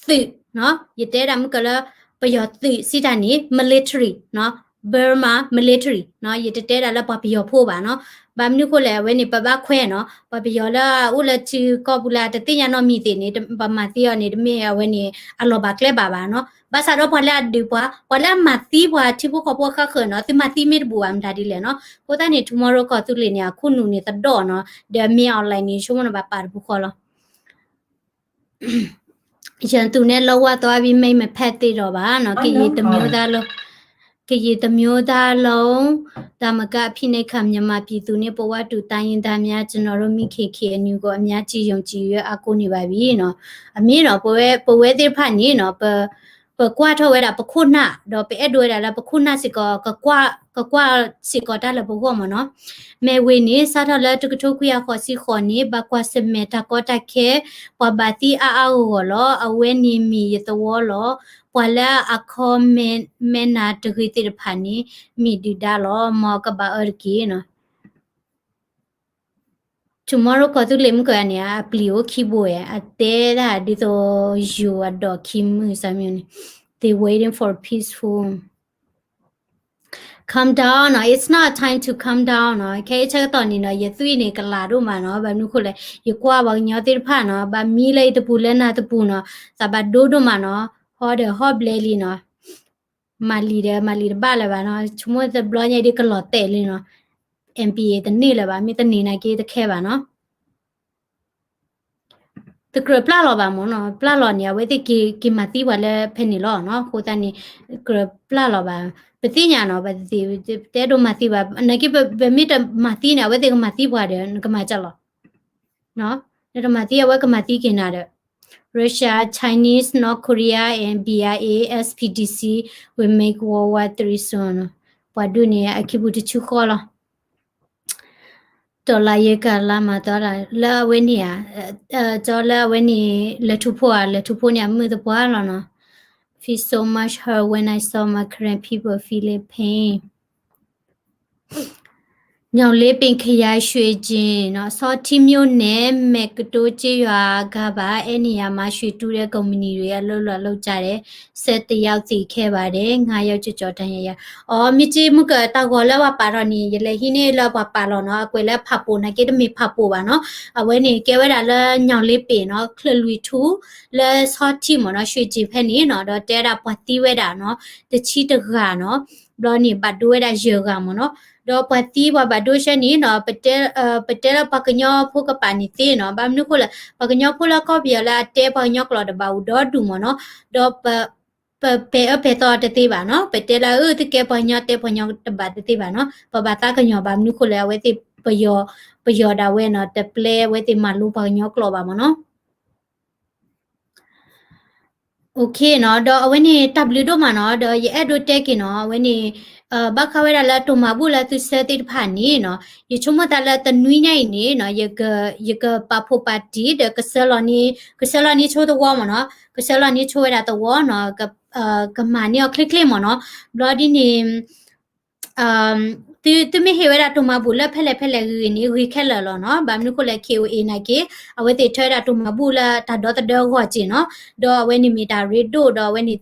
သုးနီၤ. ယတဲဒၣ်မုၢ်ကၢၢ်လၢပယီၤသုးစံးတၢ်န့ၣ် military နီၤ. Burma military နီၤ. ယတတဲဒၣ်လၢပှၤပယီၤဖိဘၣ်နီၤ. ဘၣ်မနုၤဃိလဲၣ် အဝဲန့ၣ်ပဘၣ်ခွဲးနီၤ. ပှၤပယီၤလၢအအိၣ်လၢထံကီၢ်ပူၤလၢတသ့ၣ်ညါနီတမံၤသ့ၣ်န့ၣ် ပမၤသံအီၤန့ၣ် တမ့ၢ်အဝဲန့ၣ် အလီၤဘၣ်ကျဲဘၣ်ဘၣ်နီၤ. ဘၣ်ဆၣ်ဒီးပှၤလၢအဒုးပှၤ, ပှၤလၢအမၤသံပှၤထံဖိကီၢ်ဖိအဃၣ်ဃၢၤနီၤ, သုမၤသံမ့ၢ်တဘူၣ်ဘၣ်မတၤဒ်လဲၣ်နီၤ. အဃိသတးန့ၣ် tomorrow ကီၢ်သူလ့ၤန့ၣ် အခိၣ်နူာ်န့ၣ်သဒီၣ်နီၤ, ဒီးမ့ၢ် online န့ၣ် ဆိကမိၣ်န့ၣ်ဘၣ်ပာ်တပူၤဃီလီၤ. ရန်သူနဲ့ လုံးဝသွားပြီး မိတ်မဖက်သင့်တော့ပါနော်။ ကရင်တစ်မျိုးသားလုံး, ကရင်တစ်မျိုးသားလုံးသာမက အဖိနှိပ်ခံမြန်မာပြည်သူနဲ့ ပဝါတူတိုင်းရင်းသားများ ကျွန်တော်တို့ မီးခင် KNU ကို အများကြီး ယုံကြည် အားကိုးနေပါပြီနော်။ အမ့ၢ်နော် ပဝဲ ပဝဲသ့ၣ်တဖၣ်န့ၣ်နော် ပ ပကွၢ်ထီၣ်ဝဲဒၣ်ပခိၣ်နၢ် ဒီးပအဲၣ်ဒိးဝဲဒၣ်လၢပခိၣ်နၢ်စ့ၢ်ကီး ကကွၢ် ကကွၢ်စ့ၢ်ကီးတၢ်လၢပဂီၢ်မ့ၢ်နီၤ. မ့ၢ်ဝဲန့ၣ် စးထီၣ်လၢတကထိခွံကယၤဃိးဆံဃိးန့ၣ် ဘၣ်ကွၢ်ဆၢၣ်မဲာ်တၢ်ကီတၢ်ခဲ ပှၤဘၣ်သံအါအါဂီၢ်ဂီၢ်လီၤ. အဝဲန့ၣ်မ့ၢ်ယသဝီလီၤ. ပှၤလၢအcommentမဲနၤတဂ့ၤသ့ၣ်တဖၣ်န့ၣ် မ့ၢ်ဒုၣ်ဒါလီၤ. မ်ကဘၣ်အၢတက့ၢ်နီၤ. Tomorrow ကီၢ်သူလ့ၤမုၢ်ကၢၢ်န့ၣ် အပျံၤအိၣ်ခံဘိဝဲ အတဲဒၣ်ဒ်သိးယိၤအဒိးခံမုၢ်စၢ်မုၢ်န့ၣ် they waiting for peaceful. Calm down နီၤ, it's not a time to calm down နီၤ. ခဲအံၤဆၢကတီၢ်န့ၣ်နီၤ ယသွံၣ်န့ၣ်ကလၤဒိၣ်မးနီၤ. ဘၣ်မနုၤဃိလဲၣ် ယကွၢ်ပှၤကညီသ့ၣ်တဖၣ်နီၤ ဘၣ်မံလၢယတပူၤလၢနၤတပူၤနီၤ သးဘၣ်ဒိဒိၣ်မးနီၤ. ဟီဒီးဟီၣ်ဘျဲလံနီၤ. မၤလံၤဒီးမၤလံၤတဘၣ်လၢၤဘၣ်နီၤ. ဆိကမိၣ်တဘျီညါဒ်ကလီၤတဲာ်လံနီၤ. အမ်ပီအ့ တန့ၢ်လၢၤဘၣ်, မ့ၢ်တန့ၢ်နာ်က့တခဲဘၣ်နီၤ. တကြၢးပျၢ်လီၤဘၣ်မ့ၢ်နီၤ, ပျၢ်လီၤန့ၣ် အဝဲသ့ၣ်က့ၤ က့ၤမၤသံပှၤလၢဖဲန့ၣ်လီၤနီၤ. အဃိသတးန့ၣ် ကြၢးပျၢ်လီၤဘၣ်, ပသ့ၣ်ညါနီၤ, ပသ့ၣ် ပတအဲၣ်ဒိးမၤသံဘၣ်, နာ်က့ ပမ့ၢ်တမၤသံန့ၣ် အဝဲသ့ၣ်ကမၤသံပှၤဒီး နကမၤကလီၤ. နတမၤသံ အဝဲကမၤသံက့ၤနၤဒီး Russia, Chinese, North Korea and B I A S P D C will make World War Three soon. ပှၤဒုးန့ၣ် အခံပူၤတဆူဃီလီၤ. တီၢ်လၢယကလါမၤတီၢ်လၢအဝဲန့ၣ်ဧါ, ကၠီလၢအဝဲန့ၣ် လဲၤထူဖိဧါ, လဲၤထူဖိန့ၣ် အမုာ်သပှၢ်လီၤနီၤ. Feel so much hurt when I saw my Karen people feeling pain. ညောင်လေးပင်ခရိုင် ရွှေကျင်နီၤ, ဆောထီမြို့နယ် မဲကတိကျေးရွာကဘၣ် အဲၣ်နံၣ်ယၤမၤရွှေတူးတဲ့ကုမ္ပဏီတွေ အလုပ်လာလုပ်ကြတယ်, ဆယ့်တစ်ယောက်သေခဲ့ပါတယ်, ငါးယောက်ကျော်ကျော်ဒဏ်ရာရ. အီ မ့ၢ်က့မုၢ်ကတၢ်ဂီၤလၢပှၤပာ်ထီၣ်န့ၣ် ယလဲၤဟံးန့ၢ်လၢပှၤပာ်လီၤနီၤ, အကွဲးလၢဖးပိာ် နာ်က့တမ့ၢ်ဖးပိာ်ဘၣ်နီၤ. အဝဲန့ၣ် ကဲဝဲဒၣ်လၢ ညောင်လေးပင်နီၤ, ချၢၣ်လွံၢ်ထူ လၢဆီထံမ့ၢ်နီၤ, ရွှေကျင်ဖဲန့ၣ်နီၤ, ဒီးတဲဝဲဒၣ်ပှၤသံဝဲဒၣ်နီၤ, တဆံတဂၤနီၤ, ဘျီန့ၣ် ဘၣ်ဒိဝဲဒၣ်ယဲၢ်ဂၤမ့ၢ်နီၤ. ဒီးပှၤသံပှၤဘၣ်ဒိဆဲန့ၣ်နီၤ, ပတဲလၢပှၤကညီဖိကပၤန့ၣ်သ့နီၤ, ဘၣ်မနုၤဃိလဲၣ်, ပှၤကညီဖိလၢကီၢ်ပယီၤလၢအတဲပှၤကညီကျိာ်တဘၣ်အိၣ်ဒီဒူၣ်မ့ၢ်နီၤ, ဒီး ပပဲာ်အၢပဲာ်သီတသ့ဘၣ်နီၤ, ပတဲလၢအၢ သုကဲပှၤကညီတဲပှၤကညီတဘၣ်တသ့ဘၣ်နီၤ, ပဘၣ်သးကညီၤဘၣ်မနုၤဃိလဲၣ်, အဝဲသ့ၣ်ပယီၤ, ပယီၤဒၣ်ဝဲနီၤ, တပျဲအဝဲသ့ၣ်မၤလိပှၤကညီကျိာ်ဘၣ်မ့ၢ်နီၤ. Okay နီၤ, ဒီးအဝဲန့ၣ်တၢ်ဘျုးဒိၣ်မးနီၤ, ဒီးယအဲၣ်ဒိးတဲက့ၤနီၤ, အဝဲန့ၣ် ဘၣ်ဃးဝဲဒၣ်လၢတိၢ်မၤဘူၣ်လၢသုဆၢသ့ၣ်တဖၣ်န့ၣ်နီၤ, ယဆိကမိၣ်သးလၢတနွံညါအံၤန့ၣ်နီၤ, ယကပာ်ဖှိၣ်ပာ်တံၢ်ဒီးကဆှၢလီၤန့ၢ်, ကဆှၢလီၤန့ၢ်ဆိသဝီမ့ၢ်နီၤ, ကဆှၢလီၤန့ၢ်ဆိဝဲဒၣ်သဝီနီၤ, ကမၤန့ၢ်အီၤချ့ချ့မ့ၢ်နီၤ, ဘျီဒ်န့ၣ် သုမ့ၢ်ဟ့ၣ်ဝဲဒၣ်တိၢ်မၤဘူၣ်လၢဖဲလဲၣ်ဖဲလဲၣ်ဂ့ၤဂ့ၤန့ၣ် ဂ့ၤခဲလၢာ်လီၤနီၤ, ဘၣ်မနုၤဃိလဲၣ် K O A နာ်က့ အဝဲသ့ၣ်ထၢဝဲဒၣ်တိၢ်မၤဘူၣ်လၢတၢ်ဒီသဒၢအဂီၢ်က့ၢ်နီၤ, ဒီးအဝဲန့ၣ်မ့ၢ်တၢ်ရ့ဒိၣ်ဒီးအဝဲန့ၣ်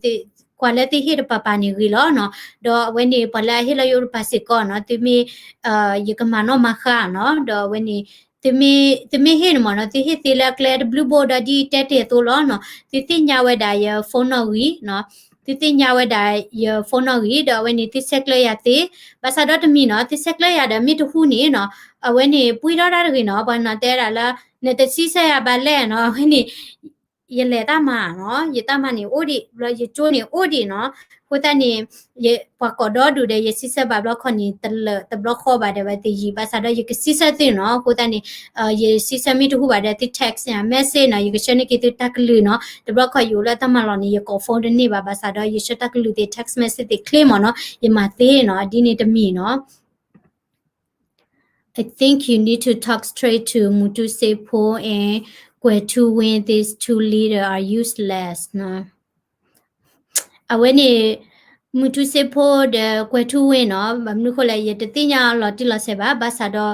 ကွၢ်လၢသုဟ့ၣ်တပၤပၤန့ၣ်ဂ့ၤလီၤနီၤ, ဒီးအဝဲန့ၣ်ပှၤလၢအဟ့ၣ်လၢယအိၣ်တပၤစ့ၢ်ကီးနီၤ, သုမ့ၢ် ယကမၤနီၣ်မၤဃါနီၤ, ဒီးအဝဲန့ၣ် သုမ့ၢ်ဟ့ၣ်န့ၣ်မ့ၢ်နီၤ, သုဟ့ၣ်သ့လၢအကျဲတဘျုးဘိဒီးဒ်တဲတ့ၢ်အသိးလီၤနီၤ, သုသ့ၣ်ညါဝဲဒၣ်ယ phone နီၣ်ဂံၢ်နီၤ, သုသ့ၣ်ညါဝဲဒၣ်ယ phone နီၣ်ဂံၢ်, ဒီးအဝဲန့ၣ်သုဆဲးကျၢယၤသ့, ဘၣ်ဆၣ်ဒီးတမံၤနီၤ, သုဆဲးကျၢယၤဒီးမ့ၢ်တဟူန့ၣ်နီၤ, အဝဲန့ၣ်ပှံထီၣ်တၢ်တဂ့ၤနီၤ, ပှၤနီၤတဲဒၣ်လၢ နတဆံဆဲယၤဘၣ်လဲၣ်နီၤ, အဝဲန့ၣ် ယလဲၤတၢ်မၤနီၤ, ယတၢ်မၤန့ၣ်အိၣ်ဒံး, ဘျီယကၠိန့ၣ်အိၣ်ဒံးနီၤ, အဃိသတးန့ၣ် ပှၤကိးဒီဒူၣ်ဒီး ယဆံဆဲဘၣ်ဘျီခီန့ၣ် တလၢာ်တဘျီဃီဘၣ်ဒီးဝဲသ့ၣ်ယံာ်, ဘၣ်ဆၣ်ဒီးယကဆံဆဲသုနီၤ, အဃိသတးန့ၣ် ယဆံဆဲမ့ၢ်တဟူဘၣ်ဒီးသု text န့ၣ် message နီၤ, ယကဆှၢန့ၢ်က့ၤသုတၢ်ကလုၢ်နီၤ, တဘျီခီယအိၣ်လၢတၢ်မၤလီၢ်န့ၣ် ယကိး phone တန့ၢ်ဘၣ်, ဘၣ်ဆၣ်ဒီးယဆှၢတၢ်ကလုၢ်သ့ၣ် text message သ့ၣ်ချ့မ့ၢ်နီၤ, ယမၤသ့နီၤ, ဒ်န့ၣ်တမံၤနီၤ. I think you need to talk straight to Mutusepo and Guethuwin, these two leaders are useless နီၤ. အဝဲန့ၣ် မုၢ်ထူစ့ဖိဒီးကွဲၤထူဝ့ၣ်နီၤ, ဘၣ်မနုၤဃိလဲၣ် ယတသ့ၣ်ညါလီၤတံၢ်လီၤဆဲးဘၣ်, ဘၣ်ဆၣ်ဒီး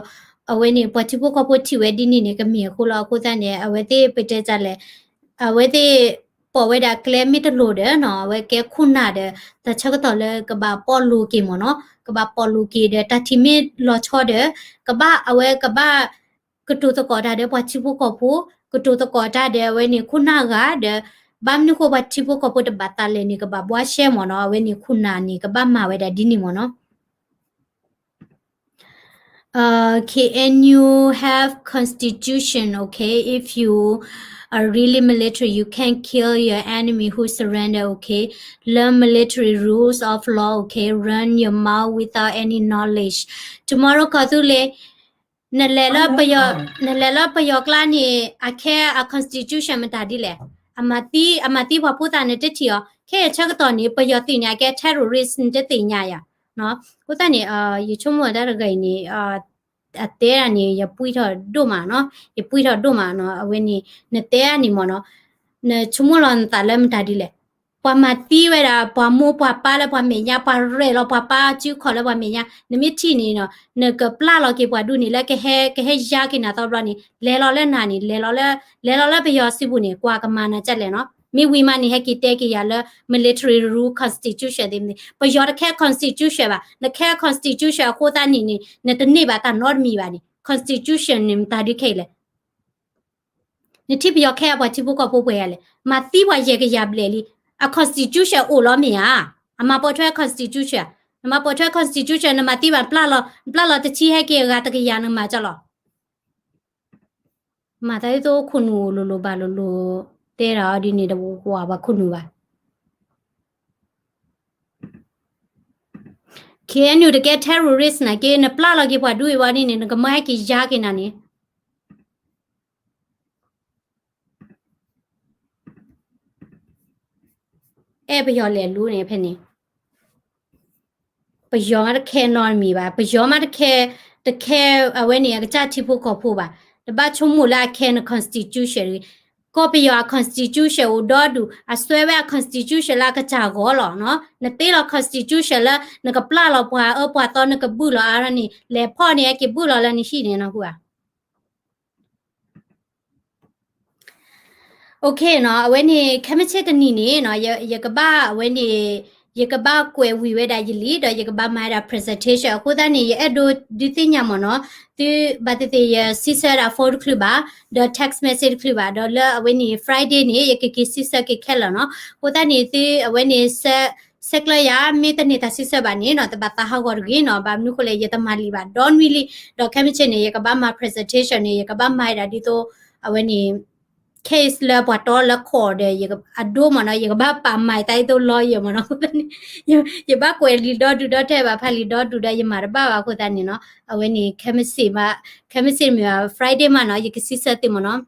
အဝဲန့ၣ် ပှၤထံဖိကီၢ်ဖိထံၣ်ဝဲဒ်န့ၣ်န့ၣ် ကမ့ၢ်အဃိလီၤ. အဃိသတးန့ၣ် အဝဲသ့ၣ်ပတဲဒ်လဲၣ်, အဝဲသ့ၣ်ပိာ်ဝဲဒၣ်ကျဲမ့ၢ်တလိၤဒီးနီၤ, အဝဲကဲခိၣ်နၢ်ဒီး တၢ်ဆၢကတီၢ်လၢကဘၣ်ပီၣ်လိၤက့ၤမ့ၢ်နီၤ, ကဘၣ်ပီၣ်လိၤက့ၤဒီး တၢ်ထံၣ်မ့ၢ်လီၤဆီဒီး ကဘၣ် အဝဲကဘၣ် ကတိၤသကိးတၢ်ဒီးပှၤထံဖိကီၢ်ဖိ, ကတိၤသကိးတၢ်ဒီးအဝဲန့ၣ်ခိၣ်နၢ်ဂၤဒီး ဘၣ်မနုၤဃိပှၤထံဖိကီၢ်ဖိတဘၣ်သးလဲၣ်န့ၣ် ကဘၣ်ဘှါရှဲမ့ၢ်နီၤ, အဝဲန့ၣ်ခိၣ်နၢ်န့ၣ် ကဘၣ်မၤဝဲဒၣ်ဒ်န့ၣ်မ့ၢ်နီၤ. Uh, K N U have constitution, okay? If you are really military, you can kill your enemy who surrender, okay? Learn military rules of law, okay? Run your mouth without any knowledge. Tomorrow ကီၢ်သူလ့ၤ နလဲၤလၢပယီၤ, နလဲၤလၢပယီၤကျါန့ၣ် အခဲအ constitution မတၤဒ်လဲၣ်, အမၤသံ, အမၤသံပှၤဖိသၣ်နတထံၣ်အီၤ, ခဲအံၤဆၢကတီၢ်န့ၣ် ပယီၤသုးန့ၣ် အကဲ terrorist နတသ့ၣ်ညါယၤ, အဃိသတးန့ၣ် ယဆိကမိၣ်တၢ်တဂၤအံၤန့ၣ် အတဲဒၣ်န့ၣ် ယပှံထီၣ်ဒိၣ်မးနီၤ, ယပှံထီၣ်ဒိၣ်မးနီၤ, အဝဲန့ၣ် နတဲဒၣ်န့ၣ်မ့ၢ်နီၤ, နဆိကမိၣ်လီၤနသးလၢမတၤဒ်လဲၣ်, ပှၤမၤသံဝဲဒၣ် ပှၤမိၢ်ပှၤပၢ်လၢပှၤမဲာ်ညါ, ပှၤရဲၣ်လီၤပှၤပၢ်စုခီၣ်လၢပှၤမဲာ်ညါ, နမ့ၢ်ထံၣ်န့ၣ်နီၤ, နကပျၢ်လီၤက့ၤပှၤဒူၣ်န့ၣ် လၢကဟဲ, ကဟဲယါက့ၤနၤသီဘျီန့ၣ် လဲၤလီၤလၢနၤန့ၣ်, လဲၤလီၤလၢ, လဲၤလီၤလၢပယီၤစုပူၤန့ၣ် ကွၢ်ကမၤနၤဒ်လဲၣ်နီၤ. မ့ၢ်ဝံၤမးန့ၣ် ဟဲက့ၤတဲက့ၤယၤလၢ military rule constitution သ့ၣ်မ့ၢ်သ့ၣ်, ပယီၤတခဲ constitution ဘၣ်, နခဲ constitution အဃိသတးန့ၣ်န့ၣ် နတန့ၢ်ဘၣ်တၢ်နီတမံၤဘၣ်န့ၣ်, constitution န့ၣ်မတၤဒုခဲအံၤလဲၣ်. နထံၣ်ပယီၤခဲအံၤ ပှၤထံဖိကီၢ်ဖိပှဲၤဂၤလဲၣ်, မၤသံပှၤယဲၢ်ကယၤဘျဲၣ်လံ, အ constitution အိၣ်လီၤမ့ၢ်ဧါ, အမၤပိာ်ထွဲ constitution, နမၤပိာ်ထွဲ constitution နမၤသံဘၣ် နပျၢ်လီၤ, နပျၢ်လီၤတဆံဟဲက့ၤအဂၤတကယၤနမၤကလီၤ. မၤသးဒ်သိးခိၣ်နူာ်အိၣ်လိၤလိၤဘၣ်လိၤလိၤ တဲဒၣ်အီၤဒ်န့ၣ် တဝၤပှၤခိၣ်နူာ်ဘၣ်. ခ့ၣ်အဲၣ်ယူၣ် တကဲ terrorist နာ်က့ နပျၢ်လီၤက့ၤပှၤဒူအံၤဝဲဒ်န့ၣ် နကမၤဟဲက့ၤယါက့ၤနၤန့ၣ် အဲၣ်ပယီၤလဲၤလူန့ၣ်ဖဲန့ၣ် ပယီၤမးတခဲနီတမံၤဘၣ်, ပယီၤမးတခဲ, တခဲအဝဲန့ၣ် အကစၢ်ထံဖိကီၢ်ဖိဘၣ်, တဘၣ်ဆိကမိၣ်လၢအခဲန constitution တဂ့ၤ. ကီၢ်ပယီၤအ constitution အိၣ်ဒီဒူၣ်, အစွဲဝဲအ constitution လၢအကစၢ်ဂီၢ်လီၤနီၤ. နတ့လီၤ constitution လၢ နကပျၢ်လီၤပှၤအၢပှၤသီ နကဘုၣ်လီၤအါန့ၣ်, လဲၤဖီၣ်န့ၢ် အက့ၤဘုၣ်လီၤလၢနဟံၣ်န့ၣ်နီၤ ဟူဧါ. Okay နီၤ, အဝဲန့ၣ် ခဲမုၢ်ဆ့ၣ်တနံၤန့ၣ် ယကဘၣ်အဝဲန့ၣ် ယကဘၣ်ကွဲးဝံၤဝဲဒၣ်ယလံာ် ဒီးယကဘၣ်မၤဝဲဒၣ် presentation. အဃိသတးန့ၣ် ယအဲၣ်ဒိးဒုးသ့ၣ်ညါမ့ၢ်နီၤ, သုဘၣ်သ့ၣ်သ့ၣ် ယဆံဆၢဒၣ် phone တချုးဘၣ်, ဒီး text message တချုးဘၣ်, ဒီးလၢအဝဲန့ၣ် Friday န့ၣ် ယကက့ၤဆံဆၢက့ၤခဲလၢာ်နီၤ. အဃိသတးန့ၣ် သုအဝဲန့ၣ် ဆဲးကျၢယၤ မ့ၢ်တန့ၢ်တၢ်ဆံဆၢဘၣ်န့ၣ်နီၤ, တဘၣ်သးဟးဂီၤတဂ့ၤနီၤ. ဘၣ်မနုၤဃိလဲၣ် ယတမၤလံာ်ဘၣ်ဒီနွံလံ, ဒီးခဲမုၢ်ဆ့ၣ်န့ၣ် ယကဘၣ်မၤ presentation န့ၣ် ယကဘၣ်မၤဝဲဒၣ်ဒ်သိး အဝဲန့ၣ် case လၢပှၤတီလၢ court ဒီး အဒိမ့ၢ်နီၤ, ယကဘၣ်ပာ်မၤတၢ်ဒ်သိး lawyer မ့ၢ်နီၤ. အဃိသတးန့ၣ် ယဘၣ်ကွဲးလံာ်ဒီဒူၣ်ဒီထၢၣ်ဘၣ်, ဖးလံာ်ဒီဒူၣ်ဒီးယမၤတဘၣ်ဘၣ်. အဃိသတးန့ၣ်နီၤ, အဝဲန့ၣ် ခဲမုၢ်ဆ့ၣ်မ့ၢ် ခဲမုၢ်ဆ့ၣ်မ့ၢ် Friday မးနီၤ, ယကဆံဆၢသုမ့ၢ်နီၤ.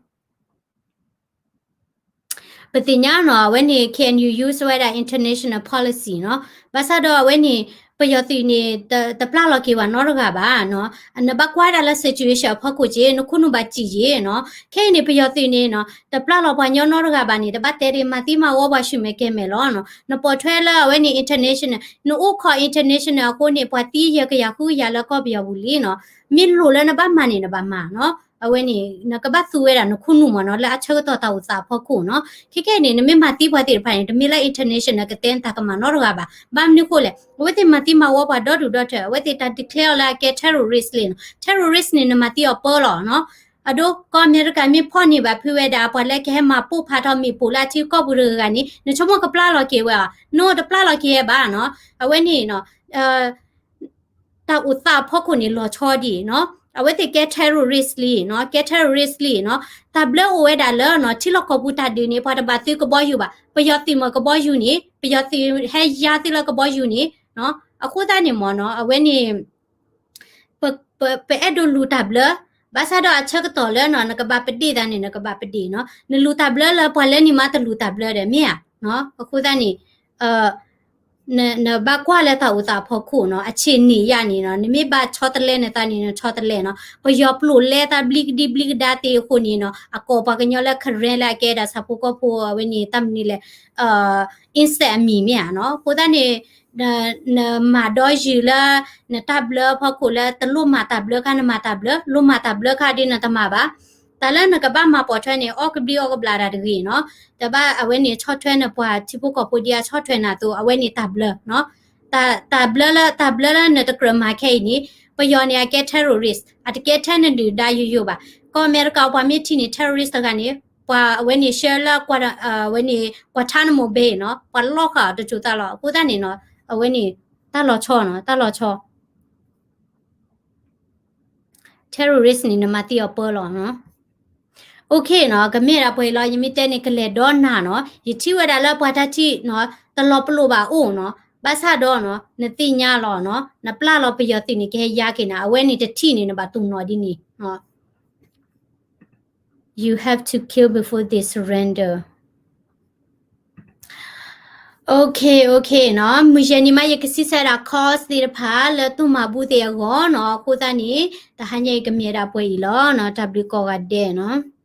ပသ့ၣ်ညါနီၤ, အဝဲန့ၣ် K N U use ဝဲဒၣ် international policy နီၤ. ဘၣ်ဆၣ်ဒီးအဝဲန့ၣ် ပယီၤသုးန့ၣ် တ တပျၢ်လီၤက့ၤပှၤနီတဂၤဘၣ်နီၤ. နဘၣ်ကွၢ်ဒၣ်လၢ situation အဖီခိၣ်က့ၤ, နခိၣ်နူာ်ဘၣ်စံးယ့ၤနီၤ. ခဲအံၤန့ၣ် ပယီၤသုးန့ၣ်နီၤ တပျၢ်လီၤပှၤညီနီတဂၤဘၣ်န့ၣ် တဘၣ်တဲဒၣ် မၤသံမၤဝီပှၤဆူၣ်မဲာ်ကဲၤမဲာ်လီၤနီၤ. နပိာ်ထွဲလၢအဝဲန့ၣ် international, နအိၣ်ခိး international အဃိန့ၣ် ပှၤသံယဲၢ်ကယၤဃုကယၤလၢကီၢ်ပယီၤပူၤလံနီၤ. မ့ၢ်လိၣ်လၢနဘၣ်မၤန့ၣ် နဘၣ်မၤနီၤ. အဝဲန့ၣ် နကဘၣ်သူဝဲဒၣ်နခိၣ်နူာ်မ့ၢ်နီၤ, လၢအဆၢကတီၢ်တၢ်အိၣ်သးအဖီခိၣ်နီၤ. ခဲကဲန့ၣ် နမ့ၢ်မၤသံပှၤသ့ၣ်တဖၣ်န့ၣ် တမ့ၢ်လၢ international ကတဲနတၢ်ကမၣ်နီတဂၤဘၣ်. ဘၣ်မနုၤဃိလဲၣ်, အဝဲသ့ၣ်မၤသံမၤဝီပှၤဒီဒူၣ်ဒီထၢၣ်, အဝဲသ့ၣ်တၢ် declare အီၤလၢအကဲ terrorist လံနီၤ. Terrorist န့ၣ် နမၤသံအီၤပၢလီၤနီၤ. အဒိ ကီၢ်အမဲရကၤမ့ၢ်ဖီၣ်န့ၢ်ဘၣ်ဖုးဝဲဒၣ် ပှၤလၢကဟဲမၤပိၢ်ဖးထီၣ်မ့ၣ်ပိၢ်လၢအထံကီၢ်ပူၤတဂၤဂၤန့ၣ် နဆိကမိၣ်ကပျၢ်လီၤက့ၤဝဲဧါ, နတပျၢ်လီၤက့ၤဝဲဘၣ်နီၤ. အဝဲန့ၣ်နီၤ တၢ်အိၣ်သးအဖီခိၣ်န့ၣ် လီၤဆီဒ်အံၤနီၤ. အဝဲသ့ၣ်ကဲ terrorist လံနီၤ, ကဲ terrorist လံနီၤ. တၢ်ဘျၢအိၣ်ဝဲဒၣ်လၢနီၤ ထံလီၢ်ကီၢ်ပူၤတၢ်ဒုးန့ၣ် ပှၤတဘၣ်သုကဘီယူၤဘၣ်. ပယီၤသုးမ့ၢ်ကဘီယူၤန့ၣ် ပယီၤသုးဟဲယါသုလၢကဘီယူၤန့ၣ်နီၤ. အဃိသတးန့ၣ်မ့ၢ်နီၤ အဝဲန့ၣ် ပ ပ ပအဲၣ်ဒိးလူၤတၢ်ဘျၢ, ဘၣ်ဆၣ်ဒီးအဆၢကတီၢ်လၢနီၤ နကဘၣ်ပဒ့ၣ်သးန့ၣ် နကဘၣ်ပဒ့ၣ်နီၤ. နလူၤတၢ်ဘျၢလၢပှၤလၢန့ၣ်မးတလူၤတၢ်ဘျၢဒီး မ့ၢ်ဧါနီၤ. အဃိသတးန့ၣ် န နဘၣ်ကွၢ်လၢတၢ်အိၣ်သးအဖီခိၣ်နီၤ, အဆ့ၣ်န့ၣ်ယါန့ၣ်နီၤ, နမ့ၢ်ဘၣ်ဆီတလဲနသးန့ၣ် နဆီတလဲနီၤ. ပယီၤပျိာ်လဲတၢ်ဘျံးကဒံဘျံးကဒါသ့အဃိန့ၣ်နီၤ, အကိာ်ပှၤကညီလၢ Karen လၢအကဲဒၣ်ဆၣ်ဖိကီၢ်ဖိ အဝဲန့ၣ် တၢ်မနုၤလဲၣ် insult အမံၤမ့ၢ်ဧါနီၤ. အဃိသတးန့ၣ် န နမၤဒီယုာ်လၢ နတၢ်ဘျၢဖီခိၣ်လၢတလိၣ်မၤတၢ်ဘျၢခါ နမၤတၢ်ဘျၢ, လိၣ်မၤတၢ်ဘျၢခါဒ်နတမၤဘၣ်. တၢ်လၢနကဘၣ်မၤပိာ်ထွဲန့ၣ် အီၣ်ကဘျံးအီၣ်ကဘျၣ်တၢ်တဂ့ၤနီၤ. တဘၣ်အဝဲန့ၣ်ဆီၣ်ထွဲနပှၤထံဖိကီၢ်ဖိဒ်အဆီၣ်ထွဲနၤအသိး အဝဲန့ၣ်တၢ်ဘျၢနီၤ. တၢ် တၢ်ဘျၢလၢ တၢ်ဘျၢလၢနတကြၢးမၤခဲအံၤန့ၣ် ပယီၤန့ၣ် အကဲ terrorist, အတကဲထဲနဒုၣ်ဒါယိယိဘၣ်. ကီၢ်အမဲရကၤပှၤမ့ၢ်ထံၣ်န့ၣ် terrorist တဂၤန့ၣ် ပှၤအဝဲန့ၣ် ရှဲလၢ အဝဲန့ၣ် Guantanamo Bay နီၤ, ပှၤလီၢ်ဃာ်အီၤတစိၤသးလီၤ. အဃိသတးန့ၣ်နီၤ အဝဲန့ၣ် တၢ်လီၤဆီနီၤ, တၢ်လီၤဆီ terrorist န့ၣ် နမၤသံအီၤပၢလီၤနီၤ. Okay နီၤ, ကမ့ၢ်ဒၣ်ပှဲၤအံၤလီၤ, ယမ့ၢ်တဲန့ၣ် ကလဲၤဒီနၤနီၤ. ယထံၣ်ဝဲဒၣ်လၢပှၤတၢ်ထံၣ်နီၤ, တလီၤပလိာ်ဘၣ်အိၣ်နီၤ. ဘၣ်ဆၣ်ဒီးနီၤ, နသ့ၣ်ညါလီၤနီၤ, နပျၢ်လီၤပယီၤသုးန့ၣ် ကဟဲယါက့ၤနၤ, အဝဲန့ၣ်တထံၣ်န့ၣ် နဘၣ်တူၢ်နီၣ်ဒ်န့ၣ်နီၤ. You have to kill before they surrender. Okay, okay နီၤ, မုၢ်ယဲၢ်နံၤမး ယကဆံဆဲဒၣ် course သ့ၣ်တဖၣ်လၢသူၣ်မၤဘူၣ်သ့ၣ်အဂီၢ်နီၤ. အဃိသတးန့ၣ် တဟါညါအံၤကမ့ၢ်ဒၣ်ပှဲၤအံၤလီၤနီၤ. တၢ်ဘျုးကိးဂၤဒဲးနီၤ.